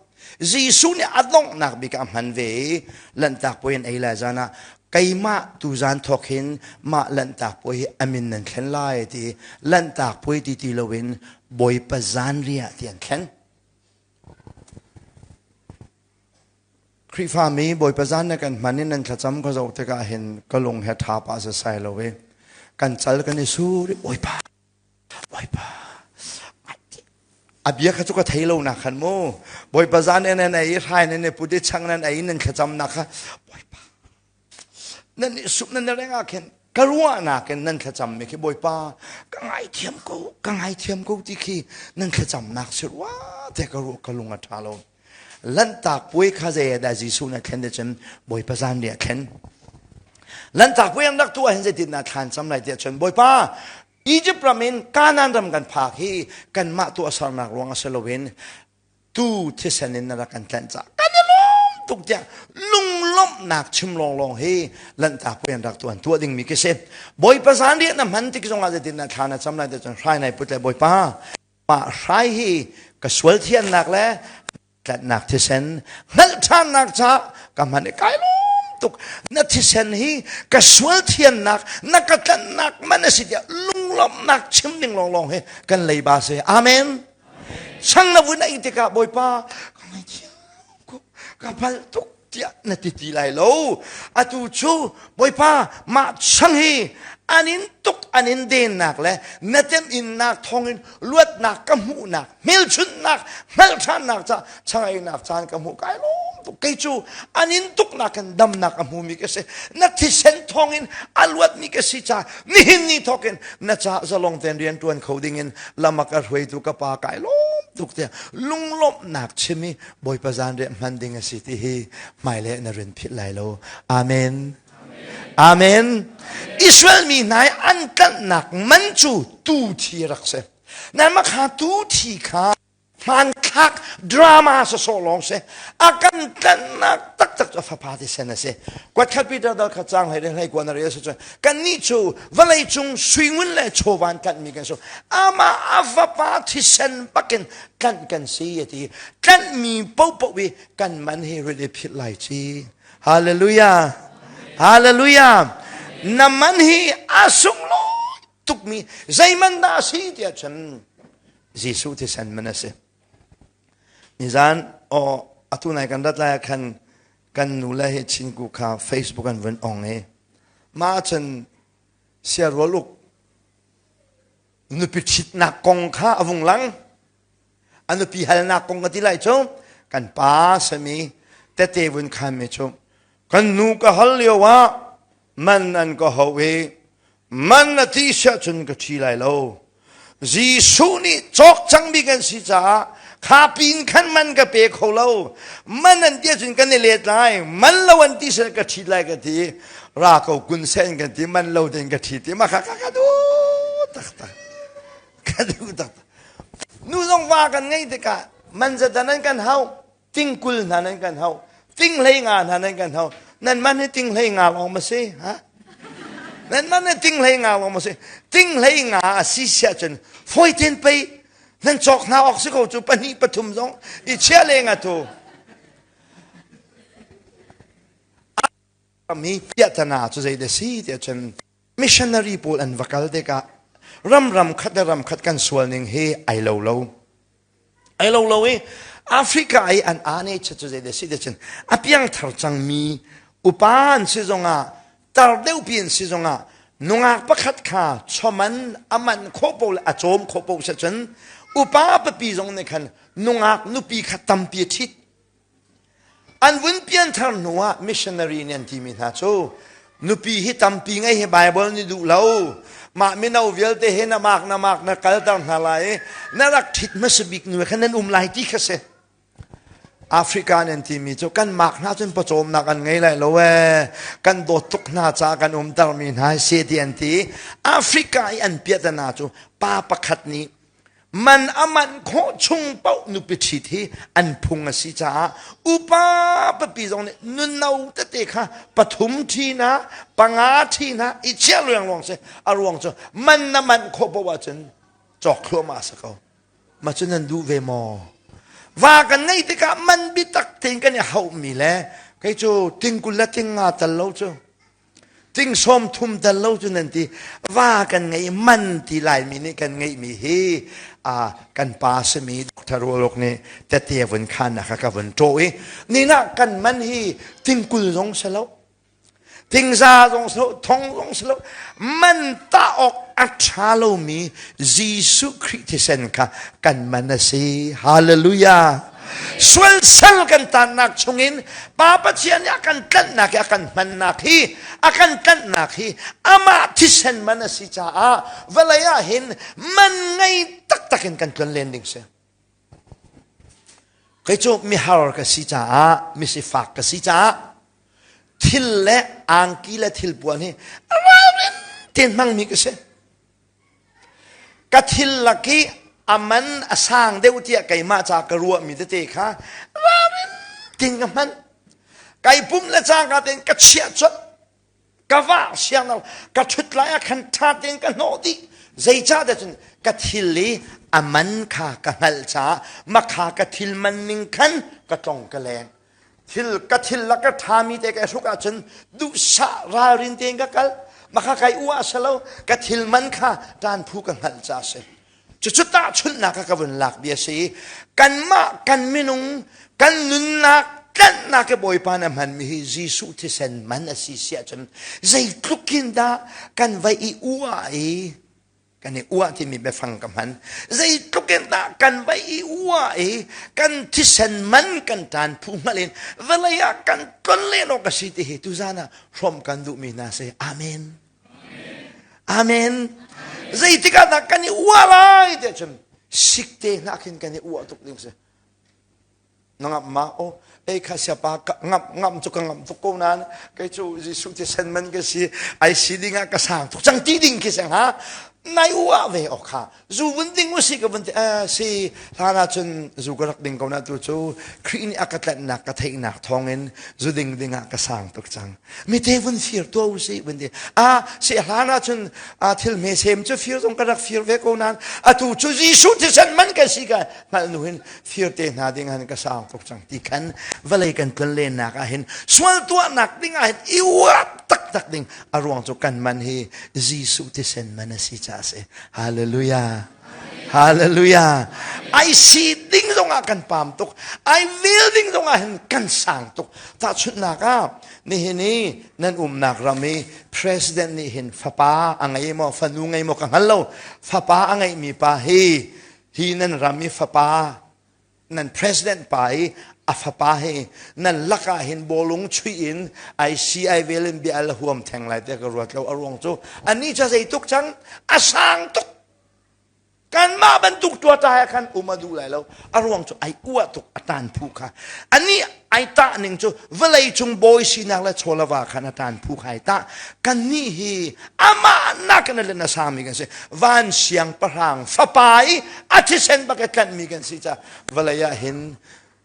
S1: Jesuh nih a donghnak bik ah a hman ve i Lanhtak puai an ei lai zan ah keimah tu zan thawk hin mah Lanhtak puai hi a min nan thlen lai ti Lanhtak puai ti ti loin Bawipa zanriah ti an thlen. Khrihfami Bawipa zan na kan hman in nan thlacam ka zoh tikah hin ka lung he ṭha pah sasai lo i kan cal kan i sur i Bawipa Bawipa a bia kha cu ka thei lo nak khan mu Bawipa zan in nan ei hrai nan i put i chang nan ei nan thlacam nak kha Bawipa nan i sup nan reng ah khin ka ruahnak in nan thlacam mi khi Bawipa ka ngaithiam ko ka ngaithiam ko ti khi nan thlacamnak si rua te ka ruah ka lung a ṭha lo Lanhtak puai kha zei dah Jesuh nih a thlen cun Bawipa zan nih a thlen. Lanhtak puai an rak tuah hin zeitin dah thlan cam lai tiah cun Bawipa Egypt ram in Kanaan ram kan phak hi kanmah tuahsernak ruang a si loin tu thisen in na rak kan tlanh cah kan i lawm tuk tiah lunglawmhnak chim lawnglawng hi lanhtak puai an rak tuan tuah dingmi khi si. Bawipa zan riah na hman tik zongah zeitin dah thla na cam lai tiah cun hrai nai put le Bawipa Mah hrai hi ka sual thiannak le tlanhnak thisen hngalh ṭhannak caah ka hman i kai lawm tuk. Na thisen hi ka sual thiannak, na ka tlanhnak man a si tiah lunglawmhnak chim ding lawnglawng hi kan leiba si. Amen. Sang na vun ei tikah Bawipa ka ngaithiam ko, ka palh tuk tiah na ti ti lai lo. Atu cu Bawipa mah chang hi an in tuk an in dennak le na teminnak thawngin luatnak ka hmuhnak hmelchunhnak hngalh ca changeinak caan ka hmuh kai lawm tuk kei cu an in tuknak in damnak a hmumi ka si na thisen thawngin a luatmi ka si ca nihin ni thawkin na ca zalong tein rian ṭuan kho dingin lam a ka hruaitu ka pa kai lawm tuk tiah lunglawmhnak chim i Bawipa zanriah hman ding a si ti hi hmailei na rin philh lai lo. Amen. Amen. Israel mi hna i an tlanhnak man cu tu thi rak si. Nan mah kha tu thi kha hmanthlak drama sawsawh lawng si. A kan tlanhnak taktak cu a fapa thisen a si. Kuatkhat Peter dal kha cang hlei hlei kuan a rel si cun kannih cu vawlei cung suingun le chawvan tlanhmi kan si. Amah a fapa thisen bakin tlanh kan si a ti tlanhmi paohpaoh i kan man hi rit i philh lai ci hallelujah hallelujah na man hi a sunglawi tukmi zeiman dah a si tiah cun Jesuh thisen man a si nizan o atu nai kan rat lai ah khan kan nu le hi chinku kha Facebook an vun ong i mah cun siarual uk nupi ṭhitnak kong kha a vung lang a nupi halnak kong ka ti lai cu kan pa sami tete vun khan mi cu kan nu ka hal lio ah man an ka ho i man a ti siah cun ka ṭhi lai lo Jesuh nih cawk cangmi kan si caah kha pin khan man ka pe kho lo man an ti ahcun kan i let lai man lo an ti seh ka ṭhit lai ka ti ra ko kun sen kan ti man lo tein ka ṭhit ti ma kha ka duh taktak ka duh taktak nu zong va kan ngei tikah man zata nan kan hau tingkul hna nan kan hau ting hlei nga hna nan kan hau nan man hi ting hlei nga lawng ma si ha nan man hi ting hlei nga lawng ma si ting hlei nga a si siah cun foi ten pei nan cawk hna awk si ko cu pahnih pathum zong i chia le nga tu mi piahtana cu zei da si tiah cun missionary pawl an va kal tikah ram ram khat le ram khat kan sual ning hi ai lo lo ai lo lo i Africa i an ane che cu zei da si tiah cun a piangthar cangmi upa an si zongah tar deuhpi an si zongah nungak pakhat kha choman a man khawh po le a cawm khawh po se cun upa papi zong nih khan nungak nupi kha tampi a ṭhit An vun pianthar hnuah missionary nih an timi hna cu nupi hi tampi ngei hi Bible nih duh lo. Mah mino vialte he na mak na mak na kalter hna lai i na rak ṭhit hmasa bik nu khan nan um lai ti kha si. Africa nan timi cu kan mak hna cun pawcawmnak an ngei lai lo ee. Kan dawt tuk hna caah kan umtermi hna hi si ti an ti. Africa i an piahtana cu pa pakhat nih. Man a man khawh chung paoh nupi ṭhit hi an phung a si caah upa papi zong nih nunno tete kha pathum ṭhi hna, panga ṭhi hna i chiah luangluang si. A ruang cu man na manh khawh paoh ahcun cawk thluahmah a si ko. Mah cu nan duh ve maw? Va kan ngeih tikah man biatak tein kan i hauhmi le kei cu tingkul le tinga tal lo cu ting sawm thum tal lo cu nan ti va kan ngei man ti laimi nih kan ngeihmi hi a kan pa simi Dr. Rualok nih tete vun khan kha ka vun ṭaw i nina kan man hi tingkul zong si lo tingza zong si lo thong zong si lo man ta awk a ṭha lomi Jesuh Khrih thisen kha kan man a si hallelujah Sual sal kan tannak chungin Pa Pathian nih a kan tlanhnak hi a kan hmannak hi a kan tlanhnak hi amah thisen man a si caah vawlei ah hin man ngei taktak in kan tlon len ding si. Kei cu mihar ka si caah misifak ka si caah thil le angki le thilpuan hi ralrin tein hmangmi ka si. Ka thil lak i a man a sang deuh tiah keimah ca ka ruahmi tete kha ralrin tin ka hman. Kai pum le cangka tein ka chiah colh. Ka vah siang lo. Ka ṭhut lai ah khan ṭha tein ka hnawh dih. Zeicahtiah cun ka thil i a man kha ka hngalh caah makha ka thil man ning khan ka tlong ka leng. Thil ka thil la ka ṭhami te ka hruk ahcun duhsah ralrin tein ka kal. Maka kai uah selo ka thil man kha ṭan phu ka hngalh ca si. Cucu tahchunhnak ka vun lak bia si. Kanmah kan minung kan nunnak tlanhnak i Bawipa na hmanmi hi Jesuh thisen man a si si ahcun zeitluk in dah kan vai i uah i kan i uah timi biafang ka hman. Zeitluk in dah kan vai i uah i kan thisen man kan ṭan phu hngalh in vawlei ah kan tlon len awk a si ti hi tuzan ah hrawm kan duhmi hna si. Amen. Amen. Zeitik ah dah kan i uah lai tiah cun sikte hna khin kan i uah tuk ding si. Na ngamh ma? Aw, ei kha siapa ngamh ngamh cu ka ngamh tuk ko nain kei cu Jesuh thisen man ka si ai si ding ah ka sang tuk cang ti ding khi sang ha nai uah ve ok ha zu vun ding u si ka vun ti si hlan ah cun zu ka rak ding ko na tu cu Khrih nih a ka tlanhnak ka theihnak thawngin zu ding ding ah ka sang tuk cang mi te vun fir tuah u si vun ti a si hlan ah cun a thil hme sem cu fir zong ka rak fir ve ko nain atu cu Jesuh thisen man ka si ka hngalh nu hin fir te hna ding han ka sang tuk cang ti khan vawlei kan tlon lennak ah hin sual tuahnak ding ah hin i uap taktak ding a ruang cu kan man hi Jesuh thisen man a si caah si. Hallelujah. Hallelujah. Ai si ding zong ah kan pam tuk. Ai vil ding zong ah hin kan sang tuk. Tahchunhnak ah nihin i nan umnak ram i president nih hin fapa a ngei maw fanu ngei maw ka hngal lo. Fapa a ngeihmi pa hi hi nan ram i fapa nan president pa i a fapa hi nan lakah hin bawlung chuih in ICI vel in bia al huam theng lai te ka ruat lo. A ruang cu ani ca zei tuk cang a sang tuk. Kanmah bantuk tuata he khan um a duh lai lo. A ruang cu ai uah tuk a tan phu kha. Ani ai tah ning cu vawlei cung bawi sinak le chawlava khan a tan phu kha ai tah. Kannih hi amah nakin a len a sangmi kan si. Van siangpahrang fapa i a thisen bak i tlanhmi kan si caah vawlei ah hin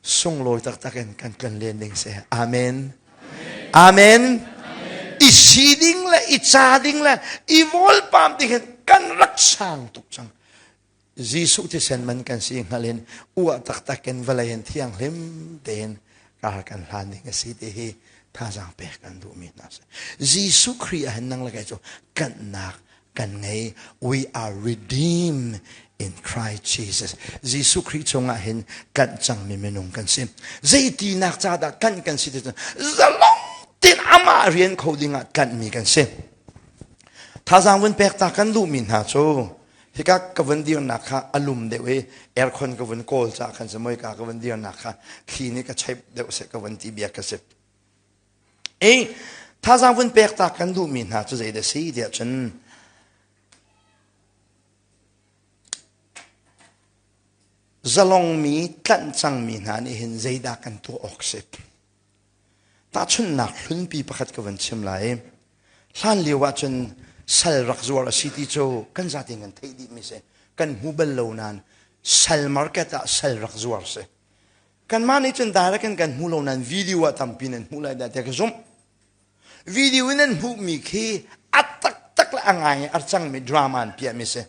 S1: sunglawi taktak in kan tlon len ding si. Amen. Amen. I si ding le i ca ding le i vawlpam ding hin kan rak sang tuk cang. Jesuh thisen man kan si hngal in uah taktak in vawlei in thianghlim tein kar kan hlan ding a si ti hi thazaang pek kan duhmi hna si. Jesuh Khrih ah hin nang le kei cu tlanhnak kan ngei. We are redeemed in Christ Jesus. Jesuh Khrih chungah hin tlanh cangmi minung kan si. Zeitinak ca dah tlanh kan si ti cun zalong tein amah rian kho dingah tlanhmi kan si. Thazaang vun pek ta kan duhmi hna cu hika ka vun dirnak kha a lum deuh i aircon ka vun kawl caah khan si moi ka ka vun dirnak kha thli nih ka cheip deuh seh ka vun ti bia ka si. I thazaang vun pek ta kan duhmi hna cu zeidah si tiah cun zalongmi tlanh cangmi hna nih hin zeidah kan tuah awk si. Tahchunhnak hlunpi pakhat ka vun chim lai. Hlan lio ahcun sal rak zuar a si ti cu kan zatein kan theih dihmi si. Kan hmu bal lo nain. Sal market ah sal rak zuar si. Kanmah nih cun direct in kan hmu lo nain video ah tampi nan hmuh lai dah tiah ka zumh. Video in nan hmuhmi khi a taktak le a ngai a cangmi drama an piahmi si.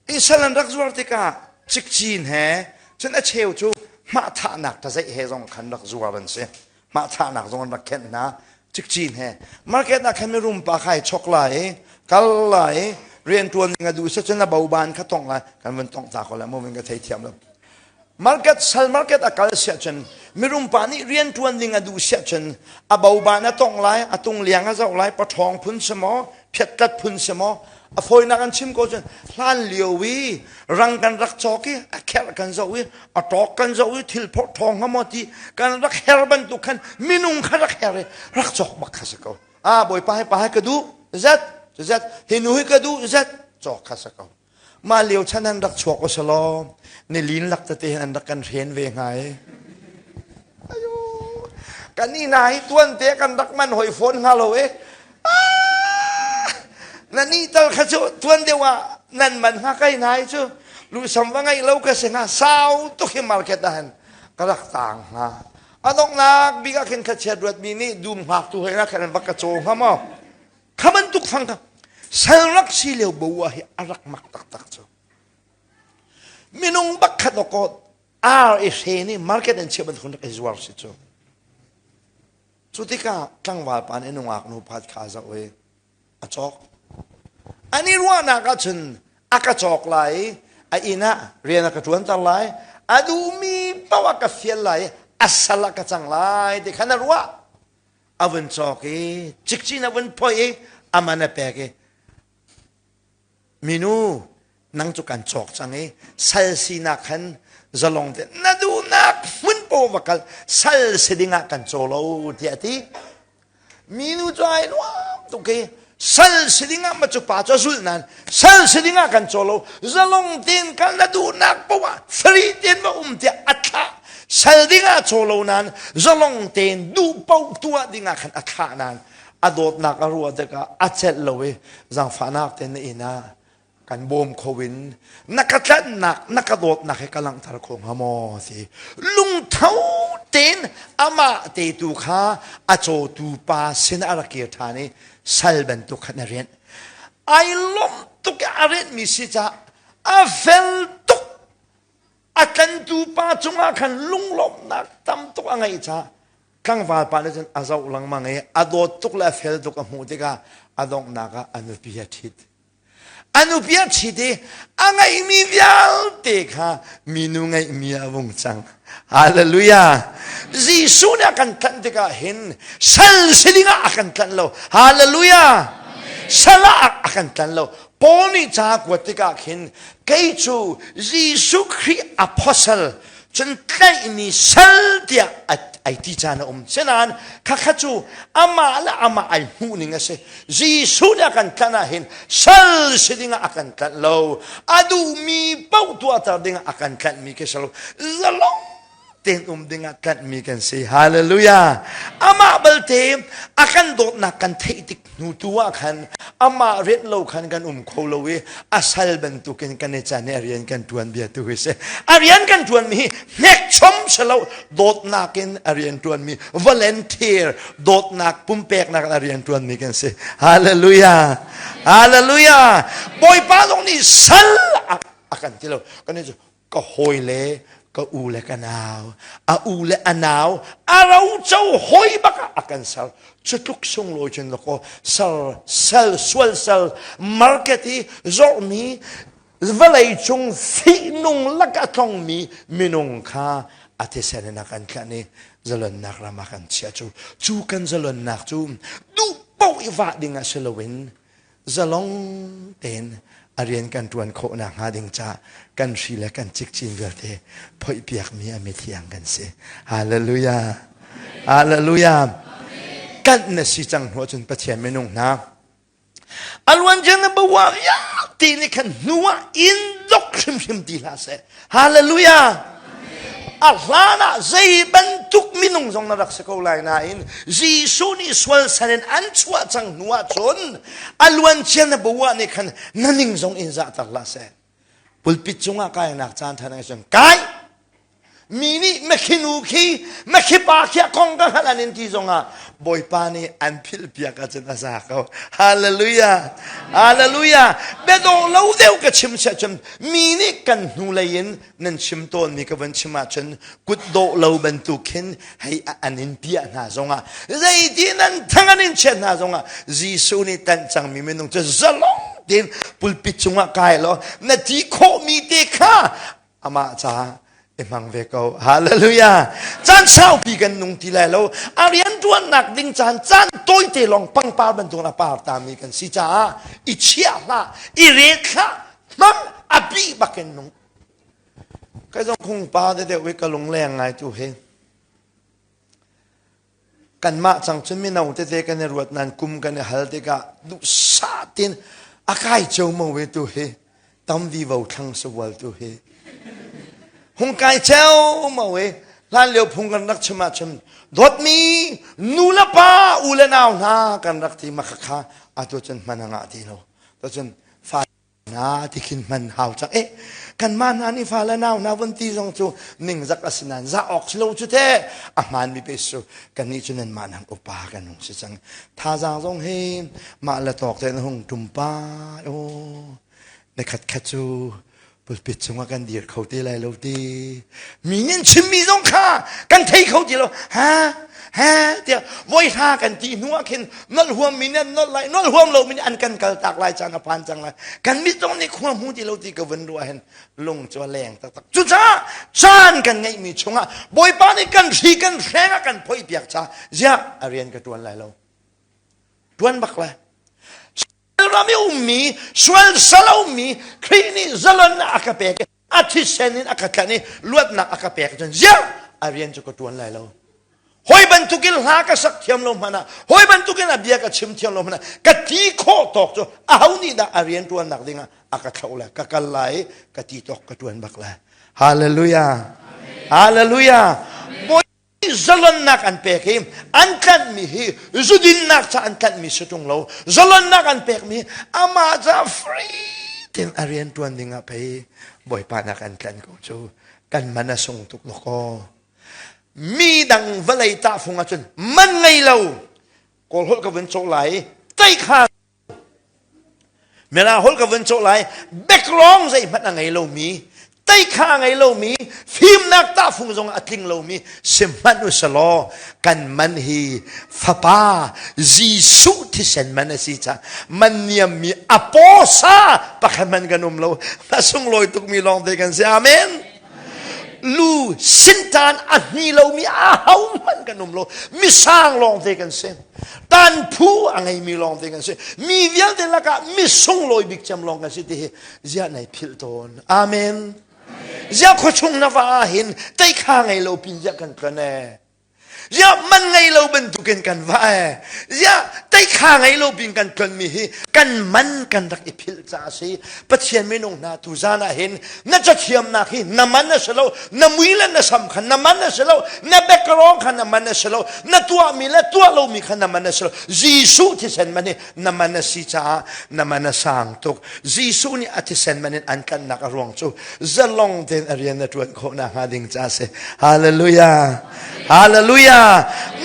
S1: I sal an rak zuar tikah cikcin he cun a cheu cu hmahthahnak ṭazeih he zong khan rak zuar an si. Hmahthahnak zong an rak khenh hna cikcin he. Market ah khan mirum pa kha ai chok lai i kal lai i rianṭuan ding a duh si cun a boban kha tongh lai kan vun tongh ta ko lai maw vun ka theithiam lo. Market sal market a kal siah cun mirum pa nih rianṭuan ding a duh siah cun a boban a tongh lai, a tungliang a zoh lai, paṭhawng phun si maw, phiatkhat phun si maw, a fawinak an chim ko cun hlan lio i rang kan rak cawk i a kherh kan zoh i a ṭawk kan zoh i thil phorh ṭhawng hnga maw ti kan rak her bantuk khan minung kha rak her i rak cawk bak kha si ko. Ah bawipa hi pa hi ka duh zat zat hi nu hi ka duh zat cawk kha si ko. Mah lio chan an rak chuak usalaw nilin lak tete hin an rak kan hren ve hnga i. Ayo, kan i na hi tuan te kan rak man hoi fawn hnga lo e. Ah, na ni tal kha cu tuan deuh ah nan man hnga kai na hi cu lusam va ngeih lo ka si hnga sau tuk hi market ah hin ka rak tang hnga. A donghnak bik ah khin khachiat ruatmi nih dum hngaktu hoi na khan an va ka caw hnga maw? Kha bantuk fang kha sal rak si lio bo ah hi a rak mak taktak cu. Minung bakkhat awkaw ar i hre nih market an chiah bantuk rak i zuar si cu. Cu tikah tlangval pa nih nungak nu phat kha zoh i a cawk. An i ruahnak ahcun a ka cawk lai i a inn ah rian a ka ṭuanter lai, a duhmi paoh a ka fial lai i a sal ah ka cang lai ti khan a ruah. A vun cawk i cikcin a vun phoih i a man a pek i minu nang cu kan cawk cang i sal sinak khan zalong te na duhnak hmun paoh va kal sal si dingah kan caw lo tiah a ti minu cu ai nuam tuk i sal si dingah ma cu pa cu a zulh nain sal si dingah kan caw lo zalong tein kal na duhnak paoh ah free tein va um tiah a thlah sal dingah caw lo nain zalong tein duh paoh tuah dingah khan a thlah nain a dawtnak a ruah tikah a celh lo i zaangfahnak tein na inn ah kan bawm kho in na ka tlanhnak na ka dawtnak he ka langhter kho hnga maw ti lungtho tein amah te tu kha a cawtu pa sin a rak kir ṭhan i sal bantuk khan a rianh ai lawmh tuk i a rianhmi si caah a fel tuk a tlantu pa cungah khan lunglawmhnak tam tuk a ngeih caah tlangval pa nih cun a zoh lengmang i a dawt tuk le a fel tuk a hmuh tikah a donghnak ah a nupi a ṭhit A nupi a ṭhit i a ngeihmi vialte kha minu ngeihmi ah a vung cang. Hallelujah! Jesuh nih a kan tlanh tikah hin sal si dingah a kan tlanh lo. Hallelujah! Sal ah a kan tlanh lo. Paul nih ca a kuat tikah khin kei cu Jesuh Khrih apostle cun tlaihmi sal tiah ai ti caan a um. Sinain khakha cu amah le amah ai hmuh ning a si. Jesuh nih a kan tlanh ah hin sal si dingah a kan tlanh lo. A duhmi paoh tuahter dingah a kan tlanhmi khi si lo. Zalong tein um dingah tlanhmi kan si. Hallelujah. Amah balte a kan dawtnak kan theih tik hnu tu ah khan amah rian lo khan kan um kho lo i a sal bantukin kan i can i a rian kan ṭuan bia tu hi si. A rian kan ṭuanmi hi hnekchom si lo dawtnak in a rian ṭuanmi volunteer dawtnak pumpeknak in a rian ṭuanmi kan si. Hallelujah. Hallelujah. Bawipa zong nih sal a kan ti lo. Kan cu ka hawi le ka u le ka nau a u le a nau a roco hawi bak ah a kan ser cu tluk sunglawi cun lakaw sal sal sual sal market i zorhmi vawlei cung fihnung lak a tlongmi minung kha a thisen in a kan tlanh i zalonnak ram ah kan chiah cu cu kan zalonnak cu duh paoh i vah ding ah si loin zalong tein a rian kan ṭuan khawh nakhnga ding ca kan hri le kan cikcin vialte phoihpiakmi a mithiang kan si. Hallelujah. Hallelujah. Kanh na si cang hnu ahcun Pathian minung hna a luan na bawa vialte nih khan hnu ah in dok hrimhrim ti hlah seh. Hallelujah. A hlan ah zei bantuk minung zong na rak si ko lai nain Jesuh nih sual sal in an chuah cang hnu ah cun a luancia na bua nih khan na ning zong in zahter hlah seh. Pulpit cungah kainak caan ṭha na ngeih cun kai! Mi nih makhinu khi makhipa khi a kong ka hngalh an in ti zongah Bawipa nih an philh piak ahcun a za ko. Hallelujah! Hallelujah! Biadawh lo deuh ka chim siah cun mi nih kan hnulei in nan chim tawnmi ka van chim ahcun kut dawh lo bantuk khin hei an in piah hna zongah zeiti nan thang an in chiat hna zongah Jesuh nih tanh cangmi minung cu zalong tein pulpit cungah kai law na ti khawhmi te kha amah caah i hmang ve ko. Hallelujah. Caan saupi kan nung ti lai lo. A rian ṭuannak ding caan caan tawite lawng pangpar bantuk a par tami kan si caah i chiah hlah, i ret hlah, hmang a bi bakin nung. Kai zong khung pa deuh i ka lungleng ngai tu hi. Kanmah cang cun mino tete kan i ruat nain kum kan i hal tikah duhsah tein a kai ceomo ve tu hi tam vivo thlang savual tu hi hung kai ceomo i hlan lio phung kan rak chim ahcun dawtmi nu le pa u le nau hna kan rak ti ma khakha atu cun hman a ngah ti lo to cun fa Na ti khin hman hau cang eh kanmah hna nih fa le nau hna vun ti zong cu ningzak a si nain zah awk si lo cu te a hmaan mi pe su kannih cu nanmah nang upa kan hung si cang thazaang zong hi mah le tawk te na hung tum pa aw na khat khat cu pulpit cungah kan dir kho te lai lo ti mi nih chimmi zong kha kan thei kho ti lo ha ha tiah voi hla kan ti hnu ah khin nolh huam mi nih an nolh lai nolh huam lo mi nih an kan kal tak lai caan a phan cang lai kan mit zong nih khua hmu ti lo ti ka vun ruah hin lung cu a leng taktak cucaah caan kan ngeihmi chungah bawipa nih kan hri kan hreng a kan phoih piak ca ziah a rian ka tuan lai lo tuan bak lai ram i ummi sual salomi Khrih nih zalonnak a ka pek a thisen in a ka tlanh i luatnak a ka pek cun ziah a rian cu ka tuan lai lo hoi bantukin hla ka sak thiam lo hmanh ah hoi bantukin a bia ka chim thiam lo hmanh ah ka ti khawh tawk cu aho nih dah a rian tuannak dingah a ka thloh lai ka kal lai i ka ti tawk ka tuan bak lai hallelujah hallelujah Zalonnak an pek i an tlanhmi hi zudinnak ca an tlanhmi si ṭung lo zalonnak an pekmi amah ca free tein a rian ṭuan ding ah pei Bawipa nak an tlanh ko cu kan man a sung tuk dawkaw mi dang vawlei tahfung ahcun man ngei lo kawl holh ka vun cawh lai tei kha Mirang holh ka vun cawh lai background zeihmanh a ngei lomi teikha a ngei lomi fimnak tahfung zong a tling lomi sihmanh u selaw kan man hi fapa Jesuh thisen man a si ca man niammi a pawsa pakhat hmanh kan um lo a sunglawi tukmi lawng te kan si amen lu sintan a hni lomi a ho hmanh kan um lo misang lawng te kan si tan phu a ngeimi lawng te kan si mi vialte lakah mi sunglawi bik cem lawng kan si ti hi ziah nei philh tawn amen ziah khuachung na va ah hin teikha ngei lo pin ziah kan tlon e ziah man ngei lo bantukin kan va e ziah teikha ngei lo pin kan tlon mi hi kan man kan rak i philh ca a si pathian minung hna tu zan ah hin na cathiamnak hi na man a si lo na mui le na sam kha na man a si lo na background kha na man a si lo na tuahmi le tuah lomi kha na man a si lo Jesuh thisen man hi na man a si caah na man a sang tuk Jesuh nih a thisen man in an tlanhnak a ruang cu zalong tein a rian na ṭuan khawh nakhnga ding ca si hallelujah hallelujah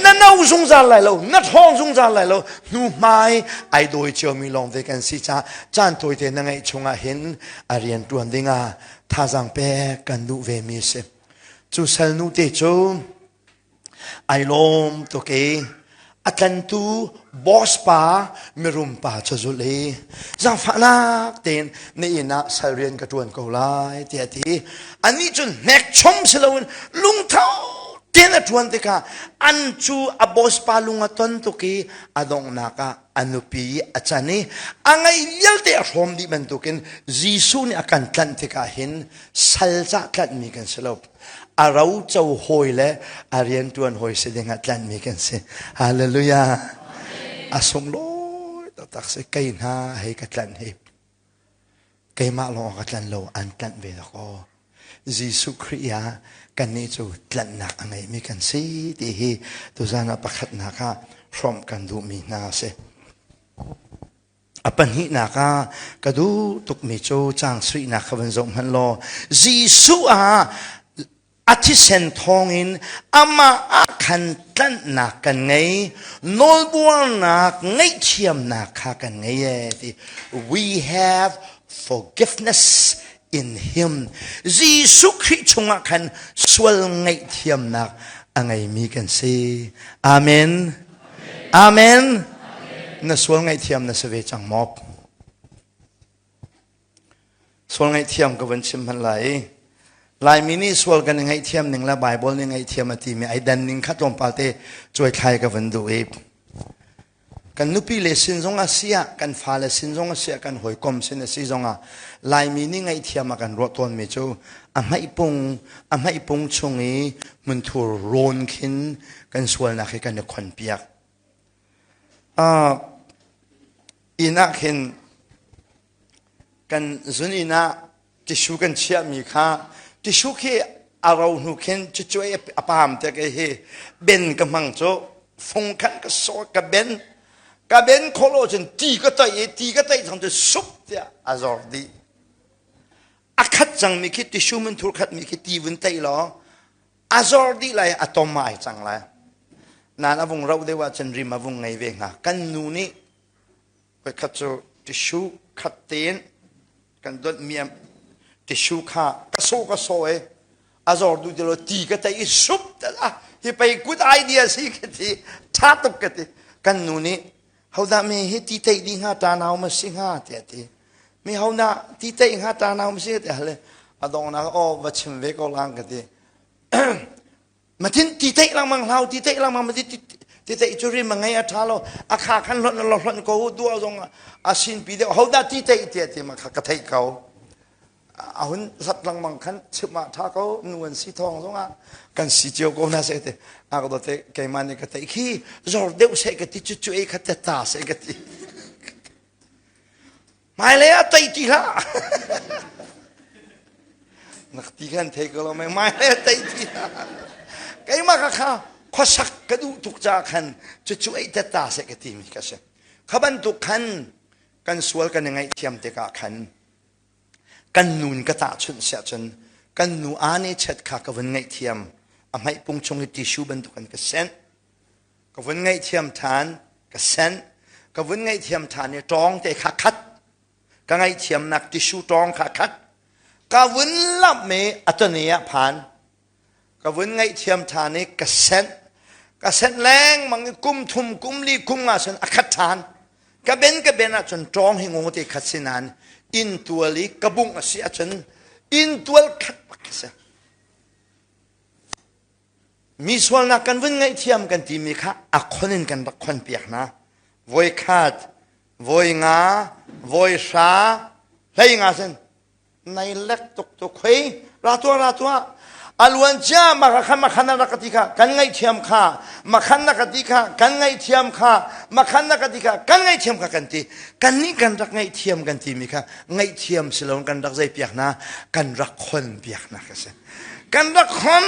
S1: na no zungzal lai lo na ṭhawng zungzal lai lo hnu hmai ai dawi ciomi lawng te kan si caah caan tawite na ngeih chungah hin a rian ṭuan dingah thazaang pek kan duh ve mi a si. Cu salnu te cu ai lawm tuk i a tlantu boss pa mirum pa cu zulh i zaangfahnak tein na inn ah sal rian ka ṭuan ko lai tiah a ti. Anih cun hnek chom si loin lungtho tein a ṭuan tikah an cu a boss pa lung a ton tuk i a donghnak ah a nupi a can i a ngeih vialte a hrawm dih bantukin Jesuh nih a kan tlanh tikah hin sal cah tlanhmi kan si lo a roco hawi le a rianṭuan hawi si dingah tlanhmi kan si hallelujah a sunglawi taktak si kei hna hei ka tlanh hi keimah lawng ka tlanh lo an tlanh ve dakaw Jesuh Khrih ah kannih cu tlanhnak a ngeimi kan si ti hi tuzan ah pakhatnak ah hrawmh kan duhmi hna a si. A pahnihnak ah ka duh tukmi cu caang suihnak kha van zoh hmanh law Jesuh ah a thisen thawngin amah ah khan tlanhnak kan ngei nawlbuarnak ngaihthiamnak kha kan ngei ee ti we have forgiveness in him Jesuh Khrih chungah khan sual ngaihthiamnak a ngeimi kan si amen amen na sual ngaihthiam na si ve cang maw Sual ngaihthiam ka van chim hmanh lai. Laimi nih sual kan i ngaihthiam ning le Baibal nih ngaihthiam a timi ai dan ning kha tlawmpal te cuaithlai ka van duh i kan nupi le sin zong a si ah kan fale sin zong a si ah kan hawikom sin a si zong ah Laimi nih ngaihthiam a kan ruah tawnmi cu a hmaihpung a hmaihpung chung i hmunthur rawn khin kan sualnak hi kan i khonpiak. Uh, inn ah khin kan zun inn ah tissue kan chiahmi kha tissue khi a ro hnu khin cucuai a pam te ke hi ben ka hmang cu fung khan ka saw ka ben ka ben kholo cun ti ka toih i ti ka toih thang cu sup tiah a zor dih a khat cangmi khi tissue mun thur khat mi khi ti vun teih law a zor dih lai a tom ai cang lai nan a vung ro deuh ahcun rim a vung ngei ve hnga kan nu nih Voikhat cu tissue khat tein kan donh mi tissue kha ka sawh ka sawh i a zor duh ti lo ti ka tei i sup ah hi pei good idea si ka ti tha tuk ka ti kan nu nih hodah mi hi ti tei dih hnga ta nau ma si hnga tiah ti mi ho na ti tei hnga ta nau ma si tiah le a dongnak aw va chim ve ko lang ka ti Matin ti theih lengmang hlau ti theih lengmang ti ti theih cu rim a ngei a ṭha lo a kha khan hlonh lo hlonh ko dua zong a sin pi deuh hodah ti theih tiah ti ma kha ka theih ko a hun hlat lengmang khan chim ah ṭha ko nu an si thawng zong ah kan si cio ko na se te a ka te keimah nih ka theih khi zor deuh se ka ti cu cu ei kha te ta se ka ti Hmailei ah tei ti hlah. Nak ti khan thei ko lo mei hmailei ah tei ti hlah. Keimah ka kha khuasak ka duh tuk ca khan cucu ei tetta seh ka timi ka si. Kha bantuk khan kan sual kan i ngaihthiam tikah khan kan nun ka tahchunh siah cun kan nu aa chet kha ka vun ngaihthiam a hmaih pung chung i tissue bantuk in ka senh Ka vun ngaihthiam ṭhan, ka senh. Ka vun ngaihthiam ṭhan i ṭawng te kha khat. Ka ngaihthiamnak tissue ṭawng kha khat. Ka vun lamh i a tone ah phan. Ka vun ngaihthiam ṭhan i ka senh. Ka senh lengmang i kum thum, kum li, kum nga cun a khat ṭhan. Ka ben ka ben ahcun ṭawng hi ngaw te khat si nain inntual i ka bungh a si ahcun inntual khat bak a si. Mi sualnak kan vun ngaihthiam kan timi kha a khon in kan rak khon piak hna. Voi khat, voi nga, voi hra, hlei nga sin nai lek tuk tuk hoi ra tua ra tua a luan cia ma kha makhan na rak ti kha kan ngaihthiam kha makhan na ka ti kha kan ngaihthiam kha makhan na ka ti kha kan ngaihthiam kha kan ti kan nih kan rak ngaihthiam kan timi kha ngaihthiam si lo kan rak zei piak hna kan rak khon piak hna ka si kan rak khon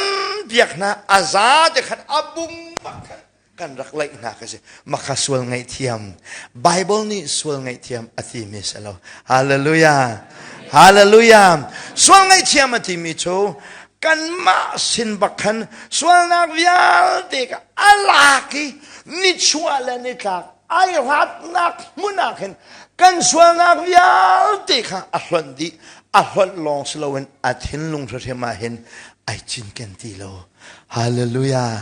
S1: piak hna a za te khan a bung bak khan kan rak laih hna ka si makha sual ngaihthiam Bible nih sual ngaihthiam a timi si lo hallelujah hallelujah sual ngaihthiam a timi cu kanmah sin bak khan sualnak vialte ka a lak i nichuah le nitlak ai hlatnak hmun ah khin kan sualnak vialte kha a hlonh dih a hlonh lawng si loin a thinlung hrimhrim ah hin ai cinken ti lo hallelujah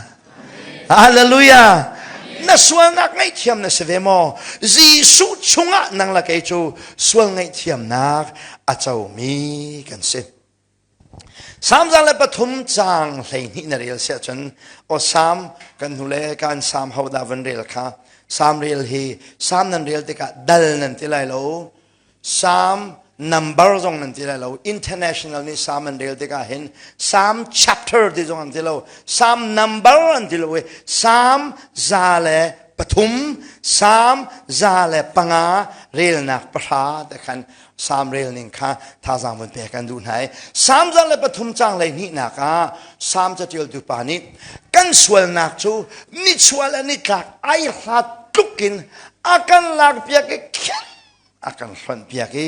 S1: hallelujah na sualnak ngaihthiam na si ve maw Jesuh chungah nang le kei cu sual ngaihthiamnak a comi kan si Salm 103 caang 12 na rel siah cun aw Salm kan hnu le kan Salm hodah van rel kha Salm rel hi Salm nan rel tikah dal nan ti lai lo Salm number zong nan ti lai lo international nih Salm an rel tikah hin Salm chapter ti zong an ti lo Salm number an ti lo i Salm 103 Salm 105 relnak pahra te khan Salm rel ning kha thazaang vun pek kan duh hna i Salm 103 caang 12nak ah Salm catialtu pa nih kan sualnak cu nichuah le nitlak ai hlat tluk in a kan lakpiak i khin. a kan hlonh piak i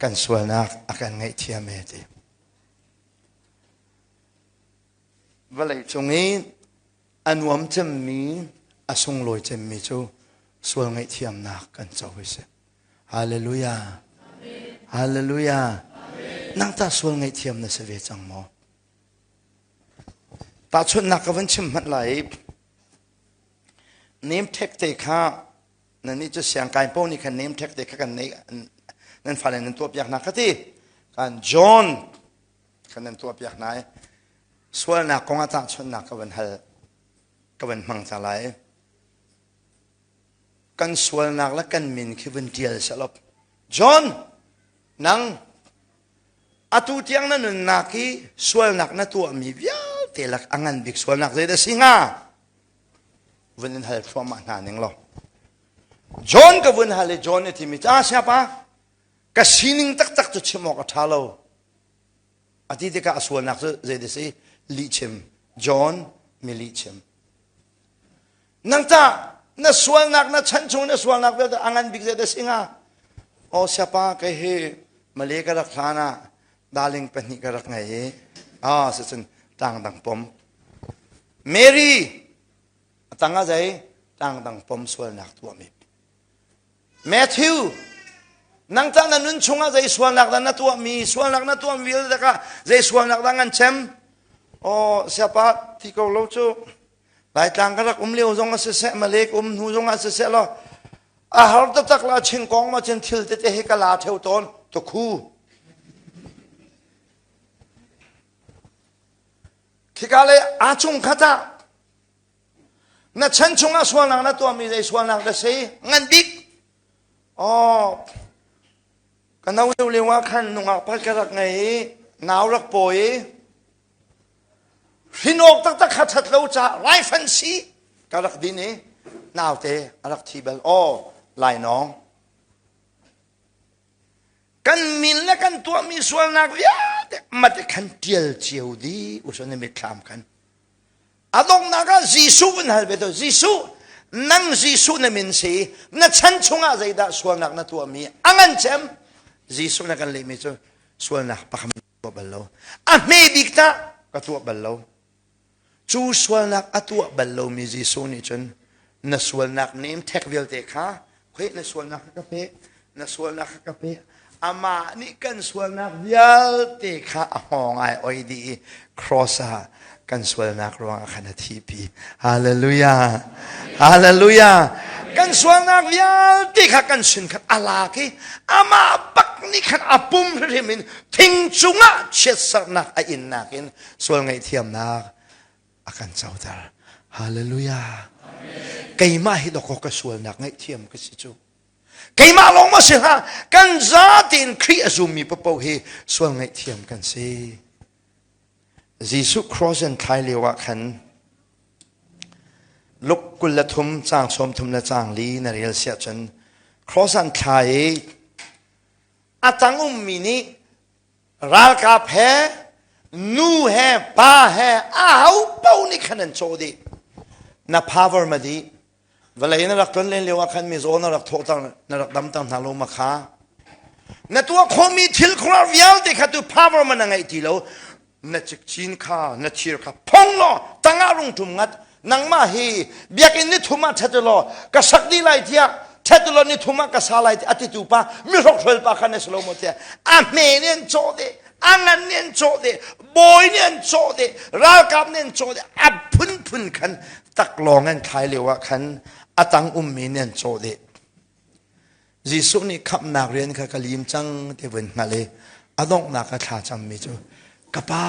S1: kan sualnak a kan ngaihthiam e ti. Vawlei cung i a nuam cemmi, a sunglawi cemmi cu sual ngaihthiamnak kan co hi si. Hallelujah. Hallelujah. Nang ta sual ngaihthiam na si ve cang maw? Tahchunhnak ka van chim hmanh lai. Name tag te kha nan nih cu siangkai paoh nih khan name tag te kha kan nei nan fale nan tuahpiak hna kha ti. Kan John khan nan tuahpiak hna i sualnak kong ah tahchunhnak ka van hal ka van hmang ca lai. Kan sualnak le kan min khi vun tial sehlaw John nang Atu tiang na nunnak hi sualnak na tuahmi vialte lak a ngan bik sualnak zeidah si hnga? Vun in hal thluahmah hna ning law. John ka vun hal i John nih thimi ca siapa ka sining taktak cu chim awk a ṭha lo. A ti tikah a sualnak cu zeidah si? Lihchim. John mi lihchim. Nang tah na sualnak na chan chung na sualnak vialte a ngan bik zeidah si hnga? Aw siapa kei hi Malay ka rak hlan ah darling pahnih ka rak ngei i ah sicun tlang dang pom Mary a tang ah zei tlang dang pom sualnak tuahmi Matthew nang tah na nun chungah zei sualnak dah na tuahmi sualnak na tuahmi vialte kha zei sualnak dah ngan chem aw siapa ti ko lo cu Laitlang ka rak um lio zong ah siseh Malay ka um hnu zong ah siseh law a har taktak la chingkong ma cun thil tete hi ka la theu tawn tukhu khika le a chung khat ah na chan chungah sualnak na tuahmi zei sualnak dah si ngan bik oh ka no lio lio ah khan nungak pakhat ka rak ngei i nau rak pawi i hrin awk taktak kha ṭhat lo caah raifanh si ka rak din i naute a rak thi bal aw lainawng kan min le kan tuahmi sualnak vialte mate khan ṭial cio dih usa na mitthlam khan A donghnak ah Jesuh vun hal ve to Jesuh nang Jesuh na min si na chan chungah zeidah sualnak na tuahmi a ngan cem Jesuh na kan lehmi cu sualnak pakhat tuah bal lo a hme bik tah ka tuah bal lo cu sualnak a tuah bal lomi Jesuh nih cun na sualnak nem thek vialte kha Khuih na sualnak kha ka pe, na sualnak kha ka pe. Amah nih kan sualnak vialte kha a hngawng ai oi dih i cross ah kan sualnak ruangah khan a thihpi. Hallelujah. Hallelujah. Kan sualnak vialte kha kan sin khan a lak i amah bak nih khan a pum hrimhrim in thing cungah chiatserhnak a innak in sual ngaihthiamnak a kan coter. Hallelujah. Keimah hi dawkaw ka sualnak ngaihthiam ka si cu. Keimah lawng ma si hlah, kan zatein Khrih a zummi paoh hi sual ngaihthiam kan si. Jesuh cross in thlai lio ah khan Luk 23 caang 30 le caang li na rel siah cun cross an thlai i a tang ummi nih ralkap he nu he pa he aho paoh nih khan an cawh dih na power ma dih vawlei na rak ton len lio ah khan mizaw na rak thawhter na rak damter hna lo ma kha na tuah khawhmi thil khuaruahhar vialte kha tu power ma na ngeih ti lo na cikcin kha na thir kha phong law tangah rung tum ngat nangmah hi biakinn ni thum ah ṭhat law ka sak dih lai tiah ṭhat law ni thum ah ka sa lai a titu pa mi hrokhrol pa kha na si lo maw tiah a hme nih an cawh dih a ngan nih an cawh dih bawi nih an cawh dih ralkap nih an cawh dih a phunphun khan taklawng an thlai lio ah khan a tang ummi nih an cawh dih Jesuh nih khamhnak rian kha ka lim cang ti vun hngalh i a donghnak a thla cammi cu ka pa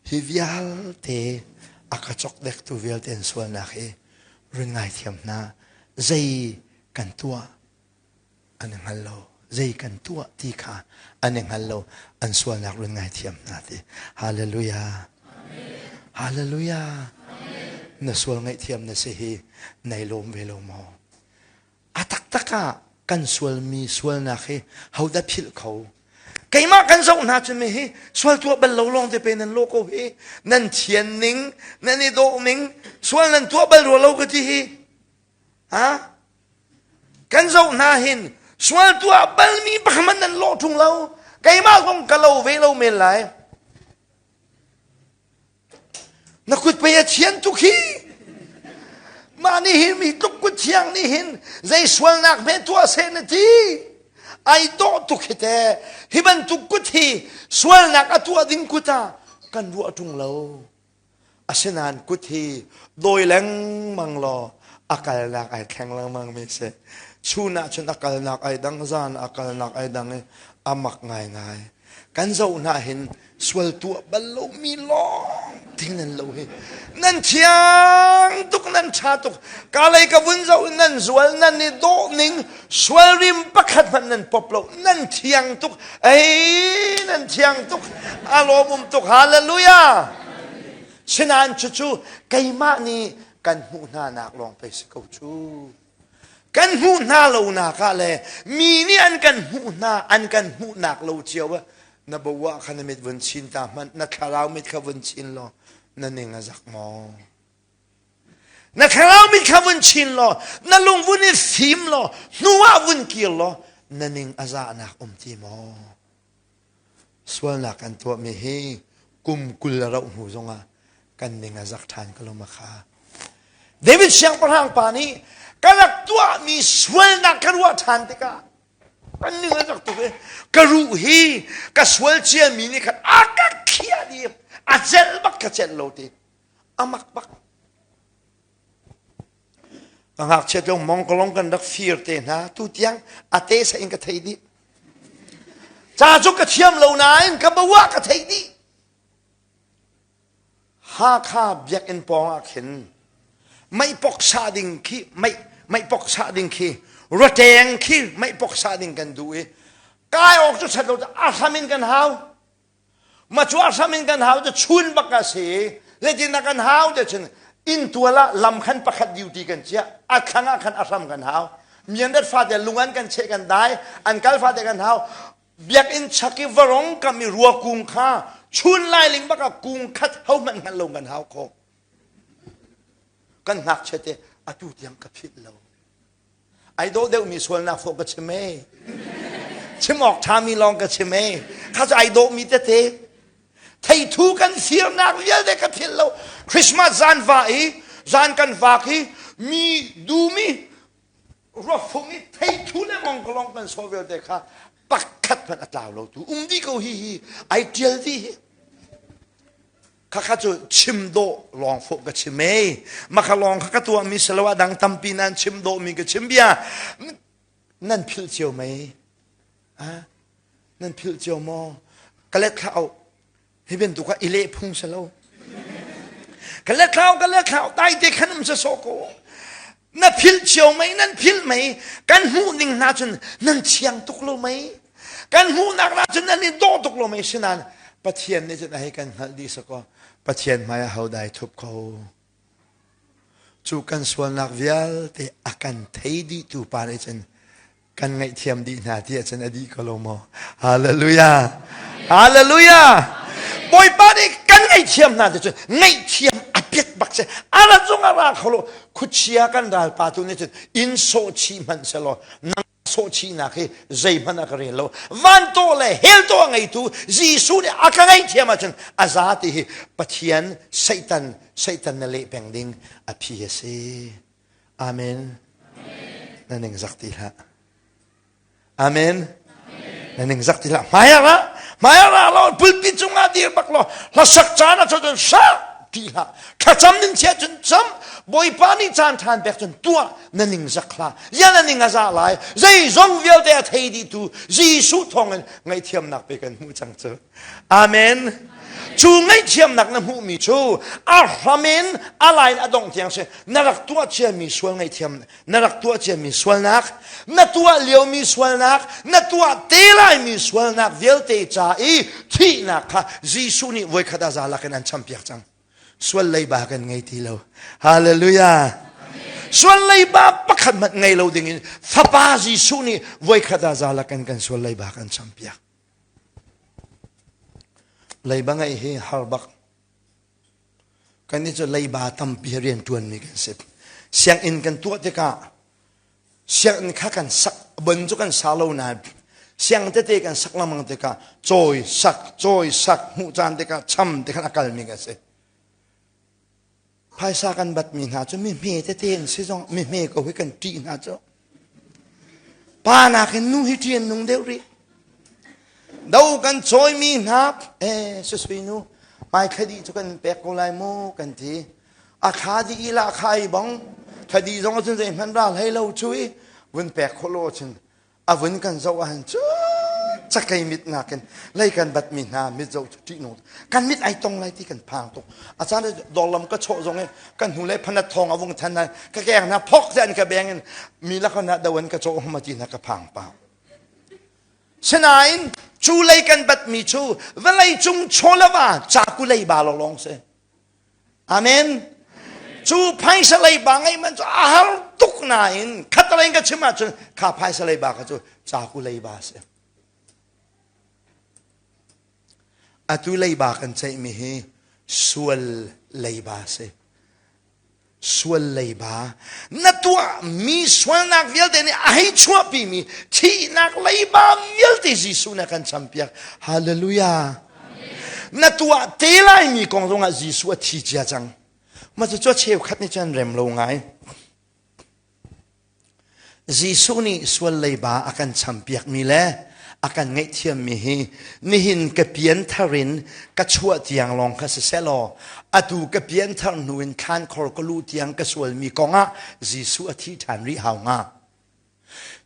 S1: hi vialte a ka cokdektu vialte an sualnak hi run ngaithiam hna zei kan tuah an i hngal lo zei kan tuah ti kha an i hngal lo an sualnak run ngaithiam hna ti hallelujah hallelujah na sual ngaihthiam na si hi nai lawm ve lo maw A taktak ah kan sualmi sualnak hi hodah philh kho? Keimah kan zoh hna cun mi hi sual tuah bal lo lawng te pe nan lawh ko hi. Nan thian ning, nan i dawh ning, sual nan tuah bal rua lo ka ti hi. Ha? Kan zoh hna hin Sual tuah balmi pakhat nan lawh ṭung lo. Keimah zong ka lo ve lo men lai. Na kut pei a thian tuk hi. Mah nih hin mi tluk kut thiang nih hin zei sualnak hme tuah seh na ti. Ai dawh tuk hi te. Hi bantuk kut hi sualnak a tuah ding kut ah kan ruah ṭung lo. Asinain kut hi dawi lengmang law a kalnak ai thleng lengmang mi si. Chun ah cun a kalnak ai dang, zan ah a kalnak ai dang i a mak ngaingai. Kan zoh hna hin sual tuah bal lomi lawng ting nan lo hi. Nan thiang tuk, nan ṭha tuk. Ka lei ka vun zoh in nan zual, nan i dawh ning, sual rim pakhat hmanh nan pop lo. Nan thiang tuk. Ei, nan thiang tuk. A lawm um tuk. Hallelujah. Sinain cucu keimah nih kan hmuh hna nak lawng pei si ko cu. Kan hmuh hna lonak ah le mi nih an kan hmuh hna an kan hmuhnak lo cio ah na bo ah khan na mit vun chin ta hmanh na thlarau mit kha vun chin law na ning a zak maw? Na thlarau mit kha vun chin law na lung vun i fim law hnu ah vun kir law na ning a zahnak um ti maw? Sualnak kan tuahmi hi kum 20 a rauh hnu zongah kan ning a zak ṭhan ko lo ma kha. David siangpahrang pa nih ka rak tuahmi sualnak ka ruah ṭhan tikah kan ning a zak tuk i ka ruh hi ka sual ciami nih khan a ka khiah dih a celh bak ka celh lo ti a mak bak. Ka ngakchiat lio mongkolong kan rak fir te hna tu tiang a te sa in ka thei dih. Ca cu ka thiam lo nain ka bawa ka thei dih. Hakha biakinn pawng ah khin meipok sah ding khi mei meipok sah ding khi rateng khi meipok sah ding kan duh i kai awk cu chat lo a hram in kan hau. Ma cu a hram in kan hau cu chun bak a si. Zeitin dah kan hau te cun inntual ah lam khan pakhat duty kan chiah. A thlang ah khan a hram kan hau. Miandat fate lung an kan cheh kan dai, an kal fate kan hau. Biakinn chak i varong kam i rua kung kha chun lailing bak ah kung khat ho hmanh hngal lo kan hau khawh. Kan ngakchia te atu tiang ka philh lo. Ai dawh deuhmi sualnak fawh ka chim ee. Chim awk ṭhami lawng ka chim ee. Kha cu ai dawhmi tete. Theithu kan firnak vialte ka philh lo. Christmas zan va i zan kan vak i mi dum i ruafung i theithu le mongkolong kan sawh vialte kha pakhat hmanh a tlau lo tu um dih ko hi hi ai ṭial dih hi. Khakha cu chim dawh lawng fawh ka chim ei. Makha lawng kha ka tuahmi si lo a dang tampi nan chim dawhmi ka chim bia. Nan philh cio mei? Ah, nan philh cio maw? Ka let thlau. Hi bantuk ah i leh phung si lo. Ka let thlau, ka let thlau, dai te khan um sawsawh ko. Na philh cio mei, nan philh mei. Kan hmuh ning hna cun nan thiang tuk lo mei. Kan hmuhnak ah cun nan i dawh tuk lo mei sinain Pathian nih cun a hei kan hngalh dih sakaw Pathian hmai ah hodai thup kho. Cu kan sualnak vialte a kan thei dihtu pa nih cun kan ngaihthiam dih hna ti ahcun a dih ko lo maw? Hallelujah! Hallelujah! Bawipa nih kan ngaihthiam hna ti cun ngaihthiam a piat bak si. A ra zong a ra kho lo. Khuachia kan ralpa tu nih cun in sawh chih hmanh selaw nang sawhchihnak hi zeihmanh a ka rel lo van tawh le hell tawh a ngeitu Jesuh nih a ka ngaihthiam ahcun a za ti hi Pathian Satan Satan na leh peng ding a phi a si Amen na ning zak ti hlah Amen na ning zak ti hlah hmai ah ra hmai ah ra law pulpit cungah dir bak law hlasak caan ah cun sak ti hlah thlacam ning chia cun cam bawipa nih caan ṭhan pek cun tuah na ning zak hlah ya na ning a za lai zeizong vialte a thei dihtu Jesuh thawngin ngaihthiamnak pe kan hmuh cang cu amen cu ngaihthiamnak na hmuhmi cu a hram in a lain a dongh tiang si na rak tuah ciami sual ngaihthiam na rak tuah ciami sualnak na tuah liomi sualnak na tuah te laimi sualnak vialte ca i thihnak kha Jesuh nih voikhat a za lakin an champiak cang sual leiba kan ngei ti lo hallelujah sual leiba pakhat hmanh ngei lo dingin fapa Jesuh nih voikhat ah za lakin kan sual leiba kan champiak leiba ngeih hi har bak kan nih cu leiba tampi rian tuanmi kan si sianginn kan tuah tikah sianginn kha kan sak. Bon cu kan sa lo nain siang tete kan sak lengmang tikah cawi sak cawi sak hmuh caan tikah cham ti khan a kalmi kan si. Phaisa kan batmi hna cu mi hme tete an si zong mi hme ko hi kan ṭih hna cu. Pa nakin nu hi ṭih an nung deuh rih. Do kan cawimi hna eh susui nu hmai thladi cu kan pek ko lai mu kan ti. A thla dih i la kha ai bang thladi zong ahcun zeihmanh ral hlei lo cu i vun pek khawh lo ahcun a vun kan zoh ahhin cu cakei mit nakin lei kan batmi hna mit zoh cu ṭihnung kan mit ai tong lai ti kan phang tuk a caan dawrlam ka chawh zong i kan hnu lei phanat thawng a vung than lai ka keng hna phok te an ka beng in mi lakah na do an ka cawh hma ti hna ka phang pa sinain cu lei kan batmi cu vawlei cung chawlava caku lei ba lawng si Amen. Cu phaisa leiba ngeih man cu a har tuk nain khatalei ka chim ahcun kha phaisa leiba kha cu caku leiba a si. Atu leiba kan ceihmi hi sual leiba a si. Sual leiba na tuah mi sualnak vialte nih a hei chuahpimi thihnak leiba vialte Jesuh nih a kan champiak. Hallelujah. Na tuah te laimi kong zongah Jesuh a thi cia cang. Mah cu cheukhat nih cun rem lo ngai. Jesuh nih sual leiba a kan champiakmi le a kan ngaihthiammi hi nihin ka pianthar in ka chuah tiang lawng kha siseh law atu ka pianthar hnu in thlankhor ka luh tiang ka sualmi kongah Jesuh a thi ṭhan rih hau hnga.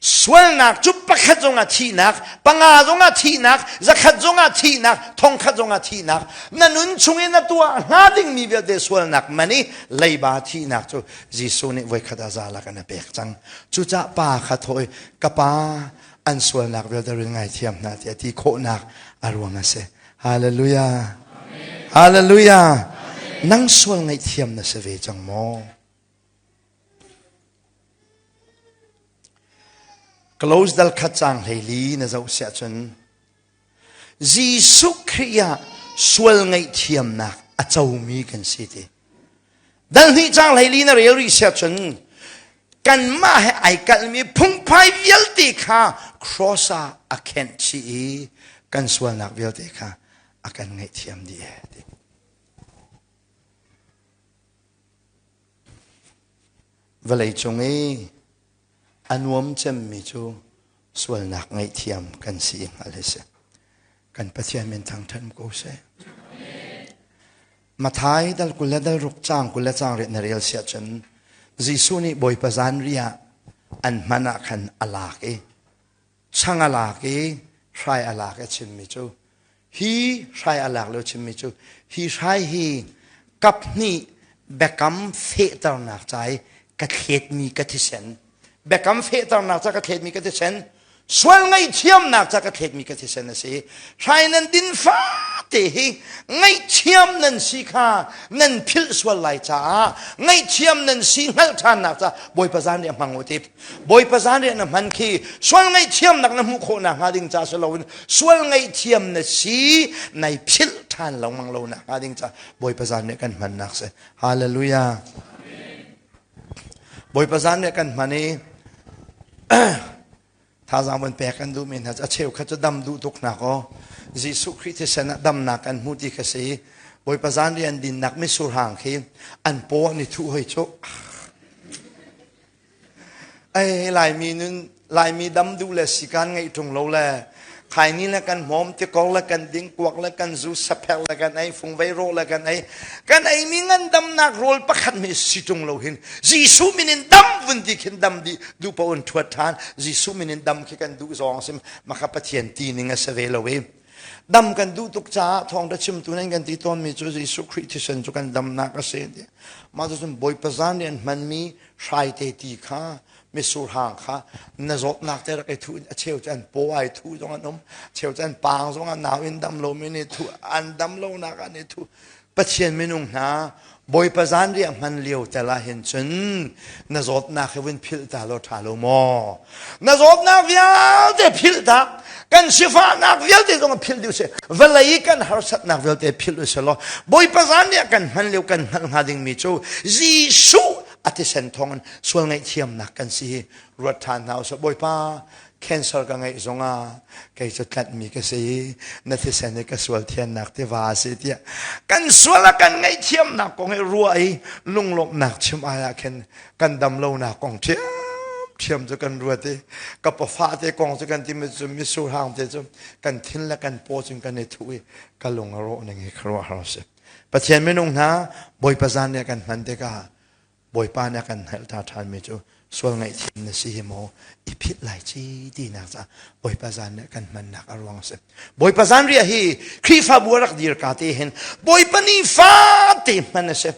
S1: Sualnak cu pakhat zongah thihnak, panga zongah thihnak, zakhat zongah thihnak, thongkhat zongah thihnak, na nun chung in na tuah hnga dingmi vialte sualnak man i leiba thihnak cu Jesuh nih voikhat a za lak in a pek cang. Cucah pa kha thawh i ka pa an sualnak vialte rin ngaithiam hna tiah ti khawhnak a ruang a si. Hallelujah. Hallelujah. Nang sual ngaihthiam na si ve cang maw? Close dal khat cang hleili na zoh siah cun Jesuh Khrih ah sual ngaihthiamnak a comi kan si ti. Dal hnih cang hleili na rel rih siah cun kanmah he ai kalhmi phungphai vialte kha cross ah a khenh chih i kan sualnak vialte kha a kan ngaihthiam dih e ti. Vawlei cung i a nuam cemmi cu sualnak ngaihthiam kan si hngal hi si. Kan Pathian min thangṭhat ko seh. Mathai dal 20 le dal ruk caang 20 le caang riat na rel siah cun Jesuh nih Bawipa zanri ah an hman ah khan a lak i chang a lak i hrai a lak i a chimmi cu hi hrai a lak lio chimmi cu hi hrai hi kap hnih biakam fehternak ca i ka thletmi ka thisen biakam fehternak ca ka thletmi ka thisen sual ngaihthiamnak ca ka thletmi ka thisen a si hrai nan din fate hi ngaihthiam nan si kha nan philh sual lai caah ngaihthiam nan si hngalh ṭhannak ca Bawipa zan nih a hmang u ti Bawipa zan riah na hman khi sual ngaihthiamnak na hmuh khawh nakhnga ding ca si loin sual ngaihthiam na si nai philh ṭhan lengmang lo nakhnga ding ca Bawipa zan nih kan hmannak si Hallelujah Bawipa zan nih kan hman i thazaang von pek kan duhmi hna cu a cheukhat cu dam duh tuk hna kaw Jesuh Khrih thisen ah damnak kan hmu ti kha si Bawipa zan rian dinnak mitsur hang khi an paw an i thuh hoi cu Ei Laimi nun Laimi dam duh le sikan ngeih ṭung lo le khaini le kan hmawm tikor le kan ding kuak le kan zu sapher le kan ei fungvei rawh le kan ei kan eimi ngandamnak rawl pakhat mi si ṭung lo hin Jesuh min in dam vun ti khin dam dih duh paoh in ṭhuat ṭhan Jesuh min in dam khi kan duh zawng sim maka Pathian ti ning a si ve lo i dam kan duh tuk caah thawngṭha chimtu nan kan ti tawnmi cu Jesuh Khrih thisen cu kan damnak a si mah cu Bawipa zan nih an hmanmi hraite ti kha mitsur hang kha na zawtnak te rak i thuh a cheu cu an paw ai thuh zong an um cheu cu an paang zong an nau in dam lomi nih thuh an dam lonak an i thuh Pathian minung hna Bawipa zanriah hman lio tel ah hin cun na zawtnak hi vun philh ta law ṭha lo maw na zawtnak vialte philh ta kan sifahnak vialte zong philh dih usih vawlei kan harsatnak vialte philh usih law Bawipa zanriah kan hman lio kan hngalh hnga dingmi cu Jesuh. A thisen thawngin sual ngaihthiamnak kan si hi ruat ṭhan hna usih. Bawipa, cancer ka ngeih zongah kei cu tlanhmi ka si. Na thisen hi ka sual thiannak tiva a si tiah kan sual a kan ngaihthiamnak kong hi ruah i lunglawmhnak chim ai ah khin kan dam lonak kong ṭhiamṭhiam cu kan ruat i ka pafa te kong cu kan timi cu mitsur hang te cu kan thin le kan paw cun kan i thuh i ka lung a rawh ning hi khuaruahhar a si. Pathian minung hna Bawipa zan nih a kan hman tikah Bawipa nih a kan hngalhter ṭhanmi cu sual ngaihthiam na si hi maw i philh lai ci tinak caah Bawipa zan nih a kan hmannak a ruang a si. Bawipa zan riah hi Khrihfabu a rak dir ka te hin Bawipa ni fate hman a si.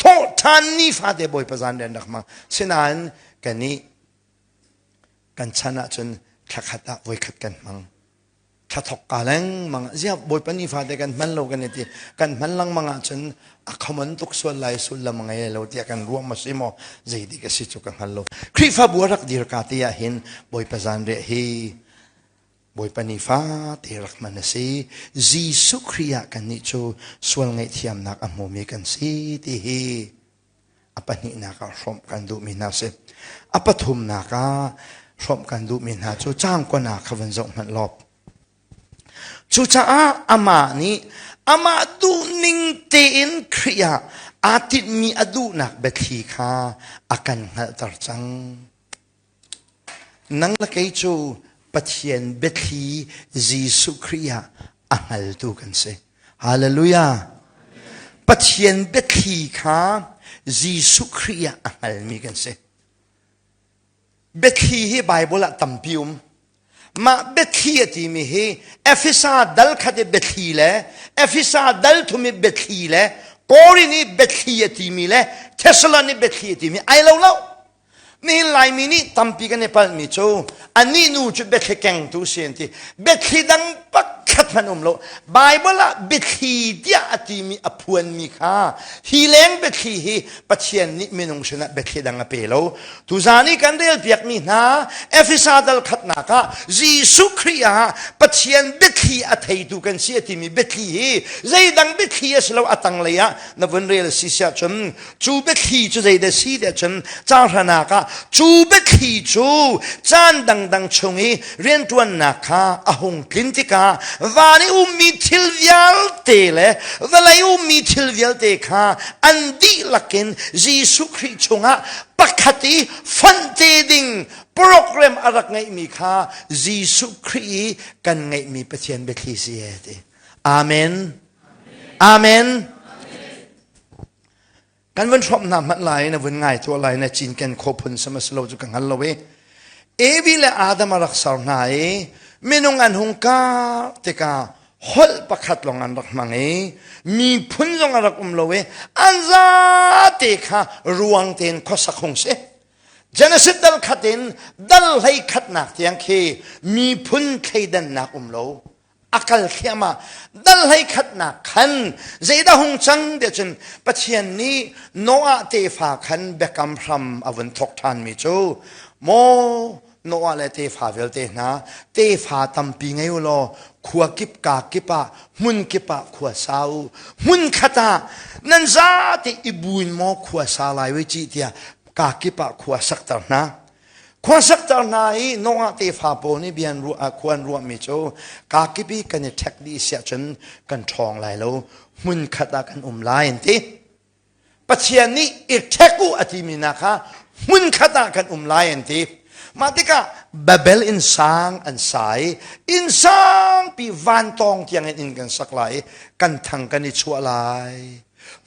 S1: Thawhṭhan ni fate Bawipa zan riah an rak hmang. Sinain kannih kan chan ahcun thlakhat ah voikhat kan hmang. Thla thok ka lengmang ziah Bawipa ni fate kan hman lo kan i ti kan hman lengmang ahcun a common tuk sual lai sullam a ngei lo tiah kan ruah ma si maw zeidik a si cu ka hngal lo Khrihfabu a rak dir ka te ah hin Bawipa zanriah hi Bawipa ni fate rak hman a si Jesuh Khrih ah kannih cu sual ngaihthiamnak a hmumi kan si ti hi a pahnihnak ah hrawmh kan duhmi hna si. A pathumnak ah hrawmh kan duhmi hna cu caangkuana kha van zoh hmanh law. Cucaah amah nih amah duhning tein Khrih ah aa tinhmi a duhnak biathli kha a kan hngalhter cang. Nang le kei cu Pathian biathli Jesuh Khrih ah a hngaltu kan si. Hallelujah. Pathian biathli kha Jesuh Khrih ah a hngalmi kan si. Biathli hi Bible ah tampi um. Mah biathli a timi hi Efesa dal khat i biathli le Efesa dal thum i biathli le Korin i biathli a timi le Thessalon i biathli a timi ai lo lo. Nihin Laimi nih tampi kan i palhmi cu anih nu cu biathli kengtu si an ti. Biathli dang pakhat hmanh um lo. Bible ah biathli tiah a timi a phuanmi kha hi leng biathli hi Pathian nih minung sinah biathli dang a pe lo. Tuzaan i kan relpiakmi hna Efesa dal khatnak ah Jesuh Khrih ah Pathian biathli a theitu kan si a timi biathli hi zeidang biathli a si lo a tanglei ah na vun rel si siah cun Cu biathli cu zeidah si tiah cun caanghranak ah cu biathli cu caan dangdang chung i rianṭuannak kha a hung tlin tikah van i ummi thil vialte le vawlei ummi thil vialte kha an dihlak in Jesuh Khrih chungah pakhat i fonh te ding program a rak ngeihmi kha Jesuh Khrih i kan ngeihmi Pathian biathli si e ti. Amen. Amen. Kan vun hrawmh hna hmanh lai na vun ngai tuah lai na cinken khawh phun sam a si lo cu ka hngal lo i Evi le Adam a rak ser hna i minung an hung kar tikah holh pakhat lawng an rak hmang i miphun zong a rak um lo i an zate kha ruang tein khuasak hung si. Genesis dal khat in dal hlei khatnak tiang khi miphun thleidannak um lo. A kal thliahmah. Dal hlei khatnak khan zeidah hung cang tiah cun Pathian nih Noah tefa khan biakam hram a vun thawk ṭhanmi cu maw Noah le tefa vialte hna tefa tampi ngei u law khua kip ka kip ah hmun kip ah khua sa u hmun khat ah nan zate i buin maw khua sa lai ui ci tiah ka kip ah khua sakter hna Khuasakter hna i Noah tefa pawl nih bia an ruah khua an ruahmi cu kakip i kan i ṭhek dih si ahcun kan ṭhawng lai lo hmunkhat ah kan um lai an ti. Pathian nih i ṭhek u a timi hna kha hmunkhat ah kan um lai an ti. Mah tikah Babel inn sang an sa i inn sangpi vantawng tiang in inn kan sak lai i kan thang kan i chuah lai.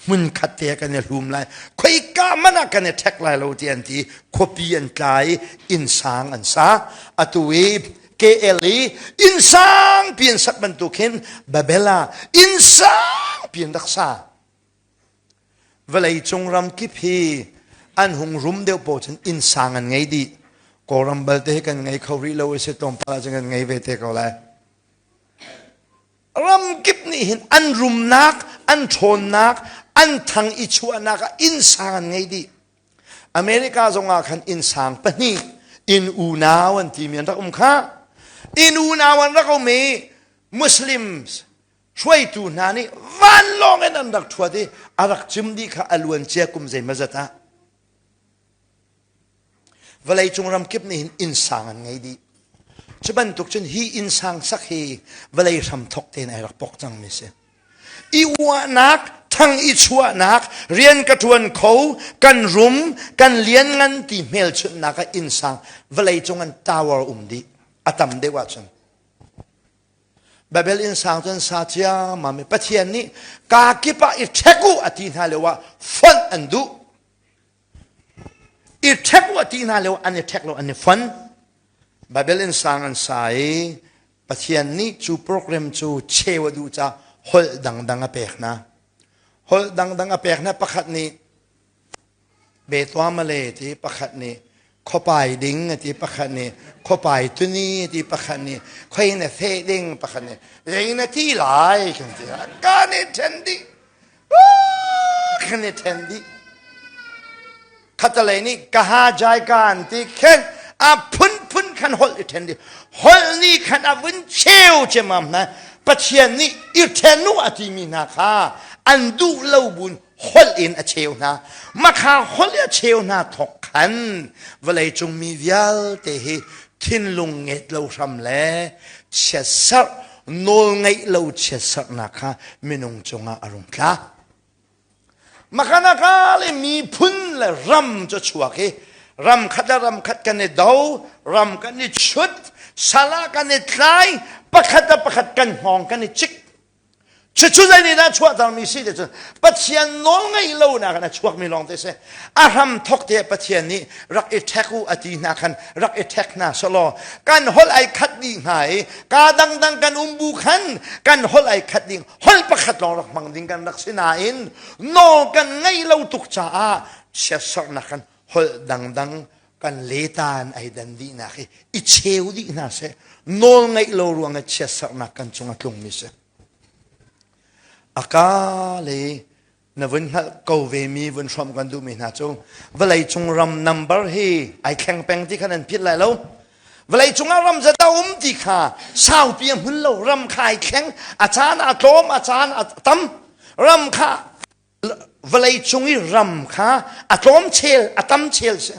S1: Hmunkhat te ah kan i hlum lai khoika man ah kan i ṭhek lai lo ti an ti khuapi an tla i innsang an sa atu i KL i innsang pi an sak bantuk hin Babel ah innsang pi an rak sa vawlei cung ram kip hi an hung rum deuh paoh cun innsang an ngei dih Kawlram balte hi kan ngei kho rih lo i si tlawmpal ah cun kan ngei ve te ko lai Ramkip nih hin an rumnak, an ṭhawnnak, an thang i chuahnak ah innsang an ngei dih. America zong ah khan innsang pahnih inn unau an timi an rak um kha. Inn unau an rak um i Muslims hruaitu hna nih vanlawng in an rak ṭhuat i a rak cim dih kha a luancia kum zeimawzat ah. Vawleicung ram kip nih hin innsang an ngei dih. Cu bantuk cun hi innsang sak hi vawlei hram thok tein ai rak pok cangmi si. I uahnak, thang i chuahnak, rian ka ṭuan kho, kan rum, kan lianngan ti hmelchunhnak ah innsang vawleicung an tower um dih. A tam deuh ahcun. Babel innsang cu an sa ciammam i Pathian nih kaa kip ah i ṭhek u a ti hna lio ah fonh an duh. I ṭhek u a ti hna lio an i ṭhek lo an i fon. Babel innsang an sa i Pathian nih cu program cu cheu a duh caah holh dangdang a pek hna. Holh dangdang a pek hna pakhat nih Betuamale ti pakhat nih khuapai ding a ti pakhat nih khuapai tuni a ti pakhat nih khoi na feh ding pakhat nih zei na ti lai kan ti kan i ṭhen dih kan i ṭhen dih khatalei nih kaha jai kan ti khen a phunphun khan holh i ṭhen dih holh nih khan a vun cheu ciammam hna Pathian nih i ṭhen u a timi hna kha an duh lo bun holh in a cheu hna. Makha holh i a cheu hna thawk khan vawleicung mi vialte hi thinlung nget lo hram le chiatserh nawl ngeih lo chiatserhnak kha minung cungah a rung tla. Makhanaka le miphun le ram cu chuak i ram khat le ram khat kan i do, ram kan i chut, sal ah kan i tlai, pakhat le pakhat kan hngawng kan i cik. Cucu zei nih dah chuahtermi si ti cun Pathian nawl ngeih lonak in a chuakmi lawng te si. A hram thok te Pathian nih rak i ṭhek u a ti hna khan rak i ṭhek hna selaw kan holh ai khat dih hna i ka dangdang kan um bu khan kan holh ai khat ding holh pakhat lawng rak hmang ding kan rak si nain nawl kan ngeih lo tuk caah chiatserhnak kan holh dangdang kan letan ai dan dihnak hi i cheu dih hna seh nawl ngeih lo ruang i chiatserhnak kan cung a tlungmi si aka le na vun hngalh ko ve mi vun hrawm kan duhmi hna cu vawlei cung ram number hi ai thleng peng ti khan an phit lai lo vawlei cung ah ram zat a um ti kha saupi a hmun lo ram kha ai thleng a caan a tlawm a caan a tam ram kha vawlei cung i ram kha a tlawm chel a tam chel si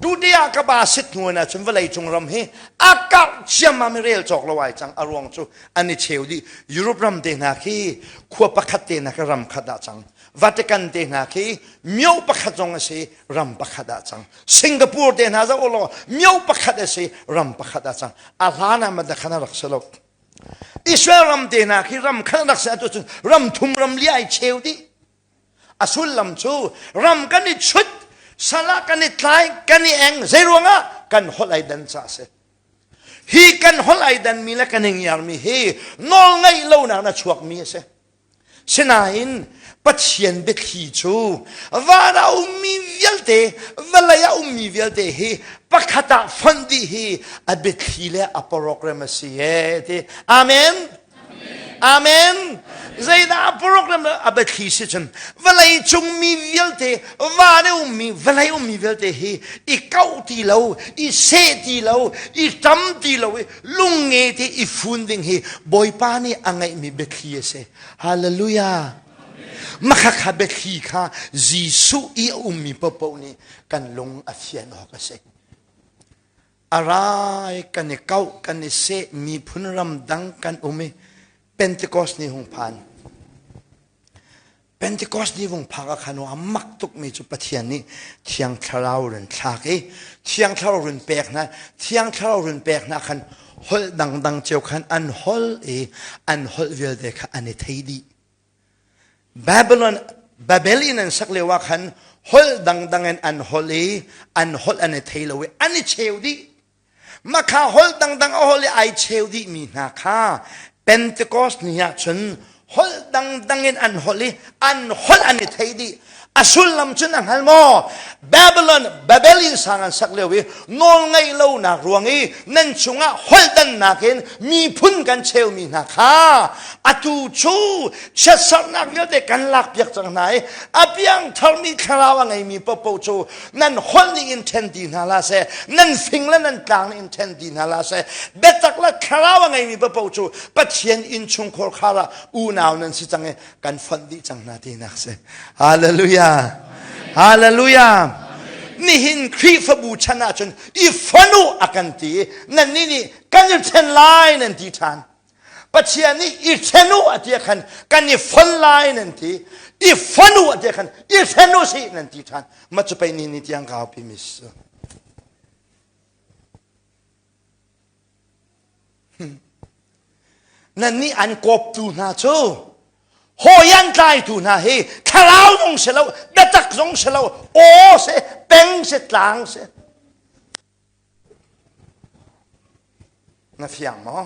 S1: Tuti ah ka ba sit hnu na cun vawlei cung ram hi a karh ciammam i rel cawk lo ai cang a ruang cu an i cheu dih Europe ram te hna khi khua pakhat te hna khi ram khat ah cang Vatican te hna khi myo pakhat zong a si ram pakhat ah cang Singapore te hna zoh law myo pakhat a si ram pakhat ah cang a hlan ah madakhan a rak si lo Israel ram te hna khi ram khat rak si atu cun ram thum ram li ai cheu dih. A sullam cu ram kan i chut, sal ah kan i tlai, kan i eng, zei ruangah kan holh ai dan ca si. Hi kan holh ai dan mi le kan i ngiar mi hi nawl ngeih lonak na chuak mi a si. Sinain Pathian biathli cu van ah ummi vialte, vawlei ah ummi vialte hi pakhat ah fonh dih hi a biathli le a program a si e ti. Amen. Amen. Zeidah a program a biathli si cun vawlei cung mi vialte, van i ummi, vawlei ummi vialte hi i kauh ti lo, i seh ti lo, i ṭam ti lo i lungnge te i fun ding hi Bawipa nih a ngeihmi biathli a si. Hallelujah. Makhakha biathli kha Jesuh i a ummi paohpaoh nih kan lung a fian awk a si. A rai kan i kauh, kan i seh, miphun ram dang kan um i Pentecost ni hung phan. Pentecost ni vung phak ah khan a mak tukmi cu Pathian nih Thiang Thlarau run thlak i Thiang Thlarau run pek hna Thiang Thlarau run pek hna khan holh dangdang cio khan an holh i an holh vialte kha an i thei dih. Babylon Babel in an sak lio ah khan holh dangdang in an holh i an holh an i thei lo i an i cheu dih. Makha holh dangdang a holh i ai cheu dihmi hna kha Pentecost ni ah cun holh dangdang in an holh i an holh an i thei dih. A sullam cun a hngal maw? Babylon, Babel in sang an sak lio i nawl ngeih lonak ruang i nan chungah holh dannak in miphun kan cheumi hna kha atu cu chiatserhnak vialte kan lakpiak cang hna i a piangtharmi thlarau a ngeimi paohpaoh cu nan holh ning in ṭhen ti hna hlah seh nan fing le nan tlang ning in ṭhen ti hna hlah seh biatak le thlarau a ngeimi paohpaoh cu Pathian innchungkhar khar ah unau nan si cang i kan fonh dih cang hna tinak si hallelujah hallelujah. Nihin Khrihfabu chan ahcun i fon u a kan ti i nannih nih kan i ṭhen lai nan ti ṭhan. Pathian nih i ṭhen u a ti ah khan kan i fon lai nan ti. I fon u a ti ah khan i ṭhen u sih nan ti ṭhan. Mah cu pei ni ni tiang ka aupi mi si. Nannih an kawptu hna cu hawi an tlaitu hna hi thlarau zong si lo biatak zong si lo aw si peng si tlang si na fiang maw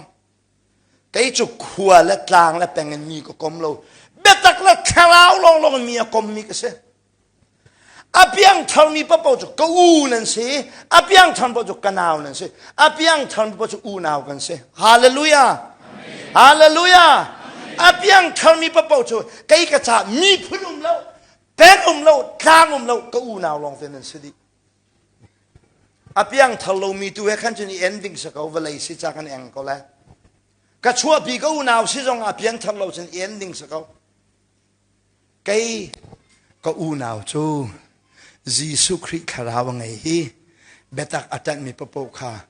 S1: kei cu khua le tlang le peng in mi ka kom lo biatak le thlarau lawnglawng in mi a kommi ka si A piangtharmi paohpaoh cu ka u nan si. A piangthar paoh cu ka nau nan si. A piangthar paoh cu unau kan si. Hallelujah. Hallelujah. A piangtharmi paohpaoh cu kei ka ca miphun um lo, peng um lo, tlang um lo, ka unau lawng te nan si dih. A piangthar lomi tu he khan cun i en ding si ko, vawlei si ca kan eng ko lai. Ka chuahpi ka unau si zong ah piangthar lo cun i en ding si ko. Kei ka unau cu Jesuh Khrih thlarau a ngei hi biatak a ṭanhmi paohpaoh kha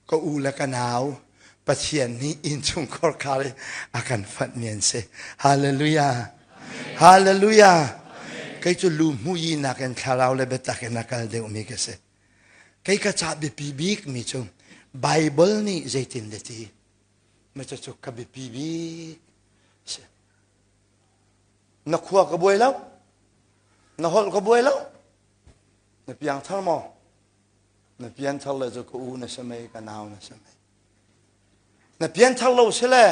S1: ka u le ka nau Pathian nih innchungkhar khar i a kan fanhmi an si. Hallelujah! Hallelujah! Kei cu lu hmuyi nakin thlarau le biatak in a kal deuhmi ka si. Kei ka ca biapi bikmi cu Bible nih zeitin le ti? Ma cucu ka biapi bik si. Na khua ka buai lo. Na holh ka buai lo. Na piangthar maw? Na pianthar le cu ka u na si mei, ka nau na si mei. Na pianthar lo si le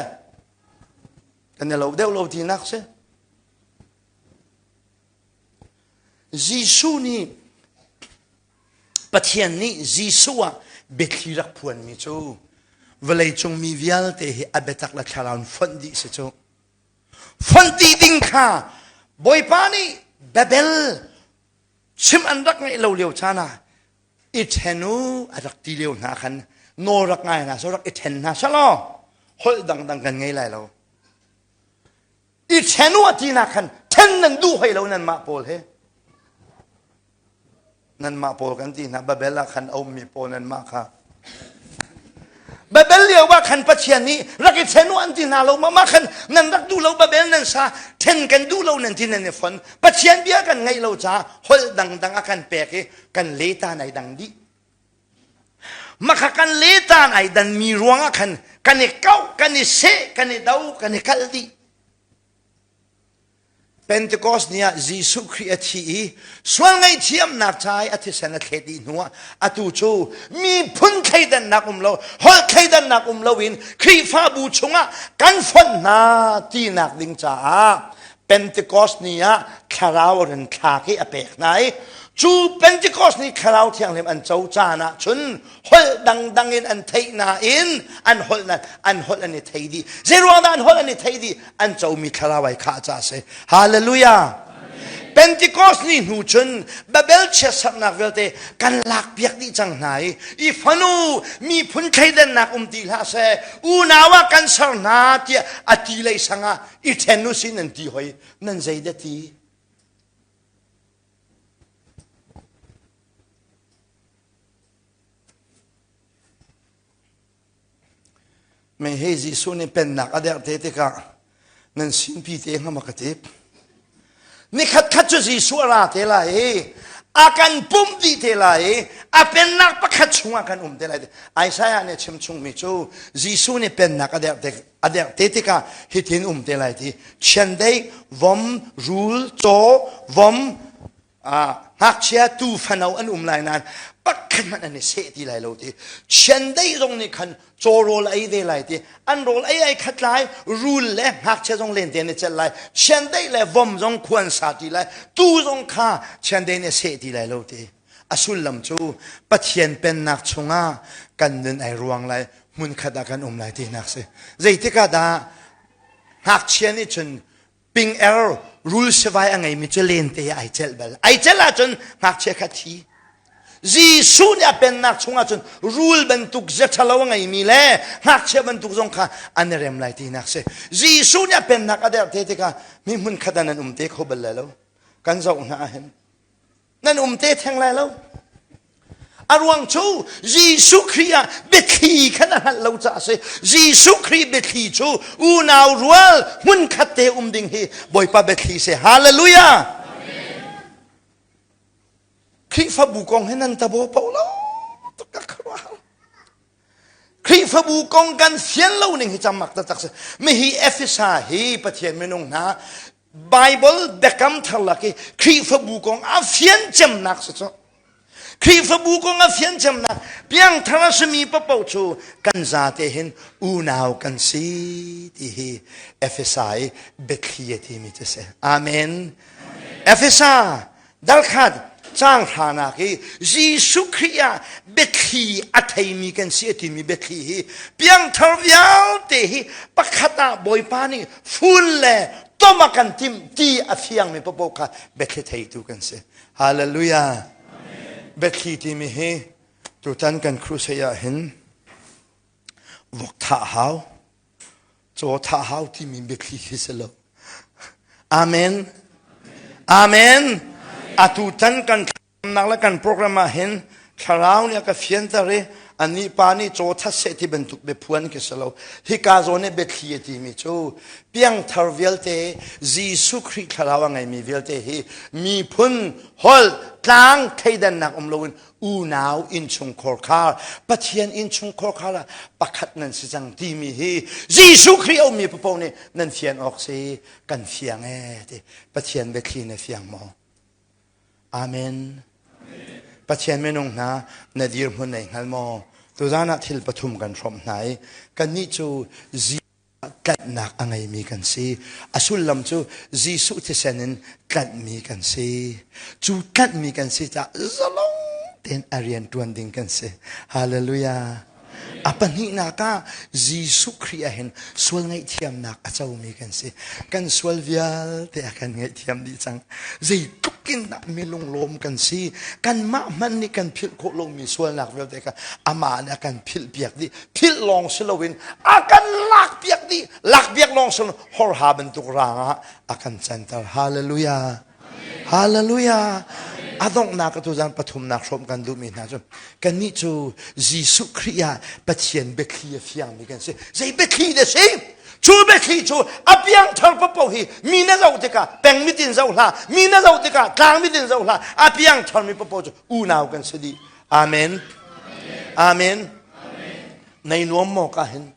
S1: kan i lo deuh lo tinak si. Jesuh nih Pathian nih Jesuh ah biathli rak phuanmi cu vawleicung mi vialte hi a biatak le thlarau in fonh dih si cu. Fonh dih ding kha Bawipa nih Babel chim an rak ngeih lo lio caan ah i ṭhen u a rak ti lio hna khan nawl rak ngai hna seh rak i ṭhen hna selaw holh dangdang kan ngei lai lo. I ṭhen u a tinak khan ṭhen nan duh hoi lo nanmah pawl he. Nanmah pawl kan ti hna Babel ah khan a ummi pawl nanmah kha. Babel lio ah khan Pathian nih rak i ṭhen u an ti hna lo ma mah khan nan rak duh lo Babel nan sa ṭhen kan duh lo nan ti nan i fon Pathian bia kan ngaih lo caah holh dangdang a kan pek i kan leta nai dang dih. Makha kan leta nai dan mi ruangah khan kan i kauh kan i seh kan i do kan i kalh dih. Pentecost ni ah Jesuh Khrih a thi i sual ngaihthiamnak ca i a thisen a thlet dih hnuah atu cu miphun thleidannak um lo, holh thleidannak um loin Khrihfabu chungah kan fonh hna tinak ding caah Pentecost ni ah thlarau a run thlak i a pek hna i cu Pentecost ni thlarau thianghlim an co caan ah cun holh dangdang in an theih nain an holh an holh an i thei dih. Zeiruang dah an holh an i thei dih? An comi thlarau ai khah ca si. Hallelujah. Pentecost ni hnu cun Babel chiatserhnak vialte kan lak piak dih cang hna i i fanu miphun thleidannak um ti hlah seh unau ah kan ser hna tiah a ti lei sangah i ṭhen u sin an ti hoi nan zei dah ti Mei he Jesuh nih pennak a derh te tikah nan sinpi te hnga ma ka ti. Nikhat khat cu Jesuh a ra te lai i a kan pumh dih te lai i a pennak pakhat chungah kan um te lai. Isaiah nih a chim chungmi cu Jesuh nih pennak a derh te a derh te tikah hitin um te lai ti. Chiandeih, vom, rul, caw, vom, ngakchia tu fano an um lai nain pakhat hmanh an i seh ti lai lo ti chiandeih zong nih khan caw rawl ei ve lai ti an rawl ei ai khat lai rul le ngakchia zong lente an i celh lai chiandeih le vom zong khuan sa ti lai tu zong kha chiandeih nih a seh ti lai lo ti a sullam cu Pathian pennak chungah kan nun ai ruang lai hmunkhat ah kan um lai tinak si zeitik ah dah ngakchia nih cun ping er rul sivai a ngeimi cu lente ai celh bal ai celh ahcun ngakchia kha thi Jesuh nih a pennak chungah cun rul bantuk zia ṭhalo a ngeimi le ngakchia bantuk zong kha an i rem lai tinak si Jesuh nih a pennak a derh te tikah mi hmun khat ah nan um te kho bal lai lo kan zoh hna ahhin nan um te theng lai lo. A ruang cu Jesuh Khrih ah biathli kha na hngalh lo caah a si. Jesuh Khrih biathli cu unau rual hmunkhat te um ding hi Bawipa biathli si. Hallelujah! Khrihfabu kong hi nan tabo po lo tuk ka khuaruahhar. Khrihfabu kong kan fian lo ning hi camak taktak si. Mihi Efesa hi Pathian minung hna Bible biakam thar lak i Khrihfabu kong a fian cemnak si cu. Khrihfabu kong a fian cemnak piangthar a simi paoh cu kan zate hin unau kan si ti hi Efesa i biathli a timi cu si. Amen. Efesa Dalkhat caang hranak i Jesuh Khrih ah biathli a theimi kan si a timi biathli hi piangthar vialte hi pakhat ah Bawipa nih fun le tom a kan timh ti a fiangmi paoh kha biathli theitu kan si. Hallelujah. Biathli timi hi tutan kan crusade ah hin vok thah hau Caw thah hau timi biathli khi si lo. Amen. Amen. Atu tan kan thlacamnak le kan program ah hin thlarau nih a ka fianter i anih pa nih caw that seh ti bantuk biaphuan khi si lo. Hika zawn i biathli a timi cu piangthar vialte Jesuh Khrih thlarau a ngeimi vialte hi miphun holh tlang thleidannak um loin unau innchungkhar khar Pathian innchungkhar khar ah pakhat nan si cang timi hi Jesuh Khrih a ummi paoh nih nan fian awk si kan fiang ee ti Pathian biathli na fiang maw Amen Pathian minung hna na dirhmun nei hngal maw tuzan ah thil pathum kan hrawmh hna i kannih cu tlanhnak a ngeimi kan si. A sullam cu Jesuh thisen in tlanhmi kan si. Cu tlanhmi kan si caah zalong tein a rian ṭuan ding kan si. Hallelujah. A pahnihnak ah Jesuh Khrih ah hin sual ngaihthiamnak a comi kan si. Kan sual vialte a kan ngaihthiam dih cang. Zeitluk in dah mi lunglawm kan si. Kanmah hmanh nih kan philh khawh lomi sualnak vialte kha amah nih a kan philhpiak dih. Philh lawng si loin a kan lakpiak dih lakpiak lawng si horha bantuk rang ah a kan canter hallelujah hallelujah a donghnak tu zan pathumnak hrawm kan duhmi hna cu kannih cu Jesuh Khrih ah Pathian biathli a fiangmi kan si zei biathli dah si cu biathli cu a piangthar paoh hi mi na zoh tikah peng mit in zoh hlah mi na zoh tikah tlang mit in zoh hlah a piangthar mi paoh cu unau kan si dih Amen. Amen. Nei nuam maw ka hin?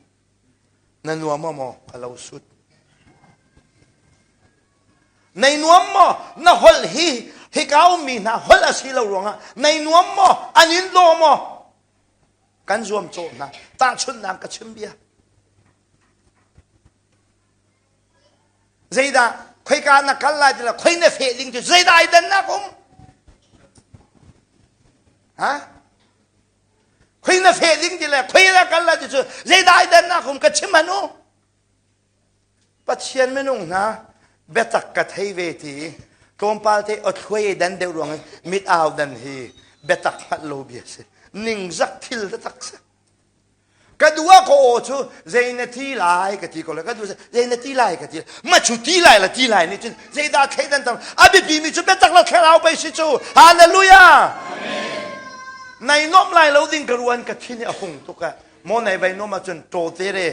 S1: Na nuam maw ka lo sut? Nei nuam maw na holh hi hika ummi hna holh a si lo ruangah nei nuam maw an in daw maw kan zuam cawh hna tahchunhnak ka chim bia Zeidah khoika na kal lai ti la khoi na feh ding cu zeidah ai dannak um? Ha? Khoi na feh ding ti le khoi na kal lai ti cu zeidah ai dannak um ka chim han u. Pathian minung hna biatak ka thei ve ti tlawmpal te athluai dan deuh ruang mit au dan hi biatak hngalh lo bia si ningzak thil taktak si Ka dua ka aw cu zei na ti lai ka ti ko le ka du zei na ti lai ka ti ma cu ti lai la ti lai nih cun zeidah thleidan tam a biapi mi cu biatak la thlarau pei si cu hallelujah nai nuam lai lo ding ka ruan ka thin a hung tuk a mo nai vai nuam ahcun ṭaw te re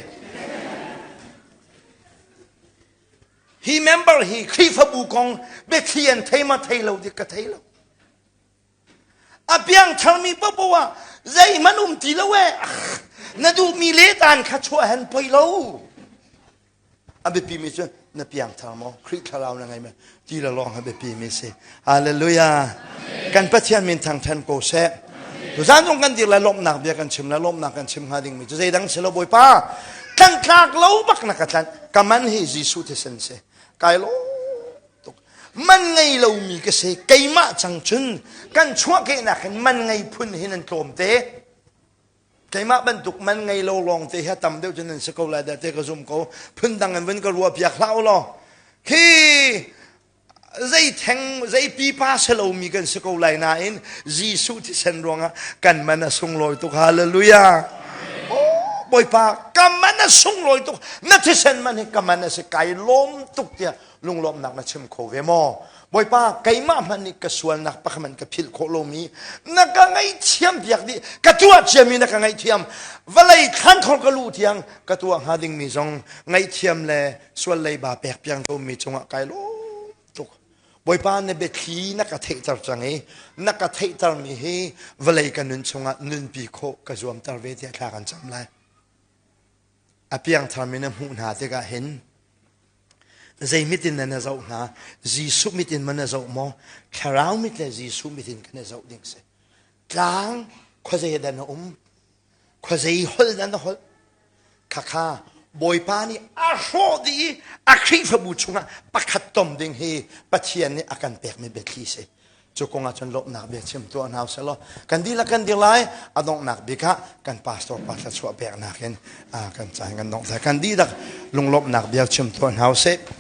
S1: hi member hi Khrihfabu kong biathli an thei ma thei lo dik ka thei lo A piangtharmi paohpaoh ah zeihmanh um ti lo ee. Na duhmi lehtan kha chuah hen poi lo. A biapi mi cu na piangthar maw? Khrih thlarau na ngei maw? Ti la lawng a biapi mi si. Hallelujah. Kan Pathian min thangthan ko seh. Tuzan zong kan dir lai lawmhnak bia kan chim lai lawmhnak kan chim hnga ding mi cu zeidang si lo Bawipa. Tlanhtlak lo bak na ka tlanh. Ka man hi Jesuh thisen si. Kai lawm tuk man ngei lomi ka si keimah cang cun kan chuahkehnak hin man ngei phun hin an tlawm te keimah bantuk man ngei lo lawng te hi tam deuh cun nan si ko lai dah te ka zum ko phun dang in vun ka ruah piak hlah u law khi zei theng zei pipa si lomi kan si ko lai nain Jesuh thisen ruangah kan man a sunglawi tuk hallelujah oh Bawipa ka man a sunglawi tuk na thisen man hi ka man a si kai lawm tuk tiah lunglawmhnak na chim kho ve maw? Bawipa, keimah hmanh nih ka sualnak pakhat hmanh ka philh khawh lomi na ka ngaihthiam piak dih. Ka tuah ciami na ka ngaihthiam. Vawlei thlankhor ka luh tiang ka tuah hnga dingmi zong ngaihthiam le sual leiba pek piang komi cungah kai lawm tuk. Bawipa na biathli na ka theihter cang i na ka theihtermi hi vawlei ka nun chungah nunpi khawh ka zuamter ve tiah thla kan cam lai. A piangtharmi na hmuh hna tikah hin zei mit in na zoh hna? Jesuh mit in ma na zoh maw? Thlarau mit le Jesuh mit in kan i zoh ding si. Tlang khuazei dah na um? Khuazei holh dah na holh? Khakha Bawipa nih a hrawh dih i a Khrihfabu chungah pakhat tom ding hi Pathian nih a kan pekmi biathli si. Cu kong ah cun lawmhnak bia chim tuah hna usih law kan dihlak kan dir lai. A donghnak bik ah kan pastor pa thluachuah peknak in kan caan kan dongh. Kan dihlak lunglawmhnak bia chim tuah hna usih.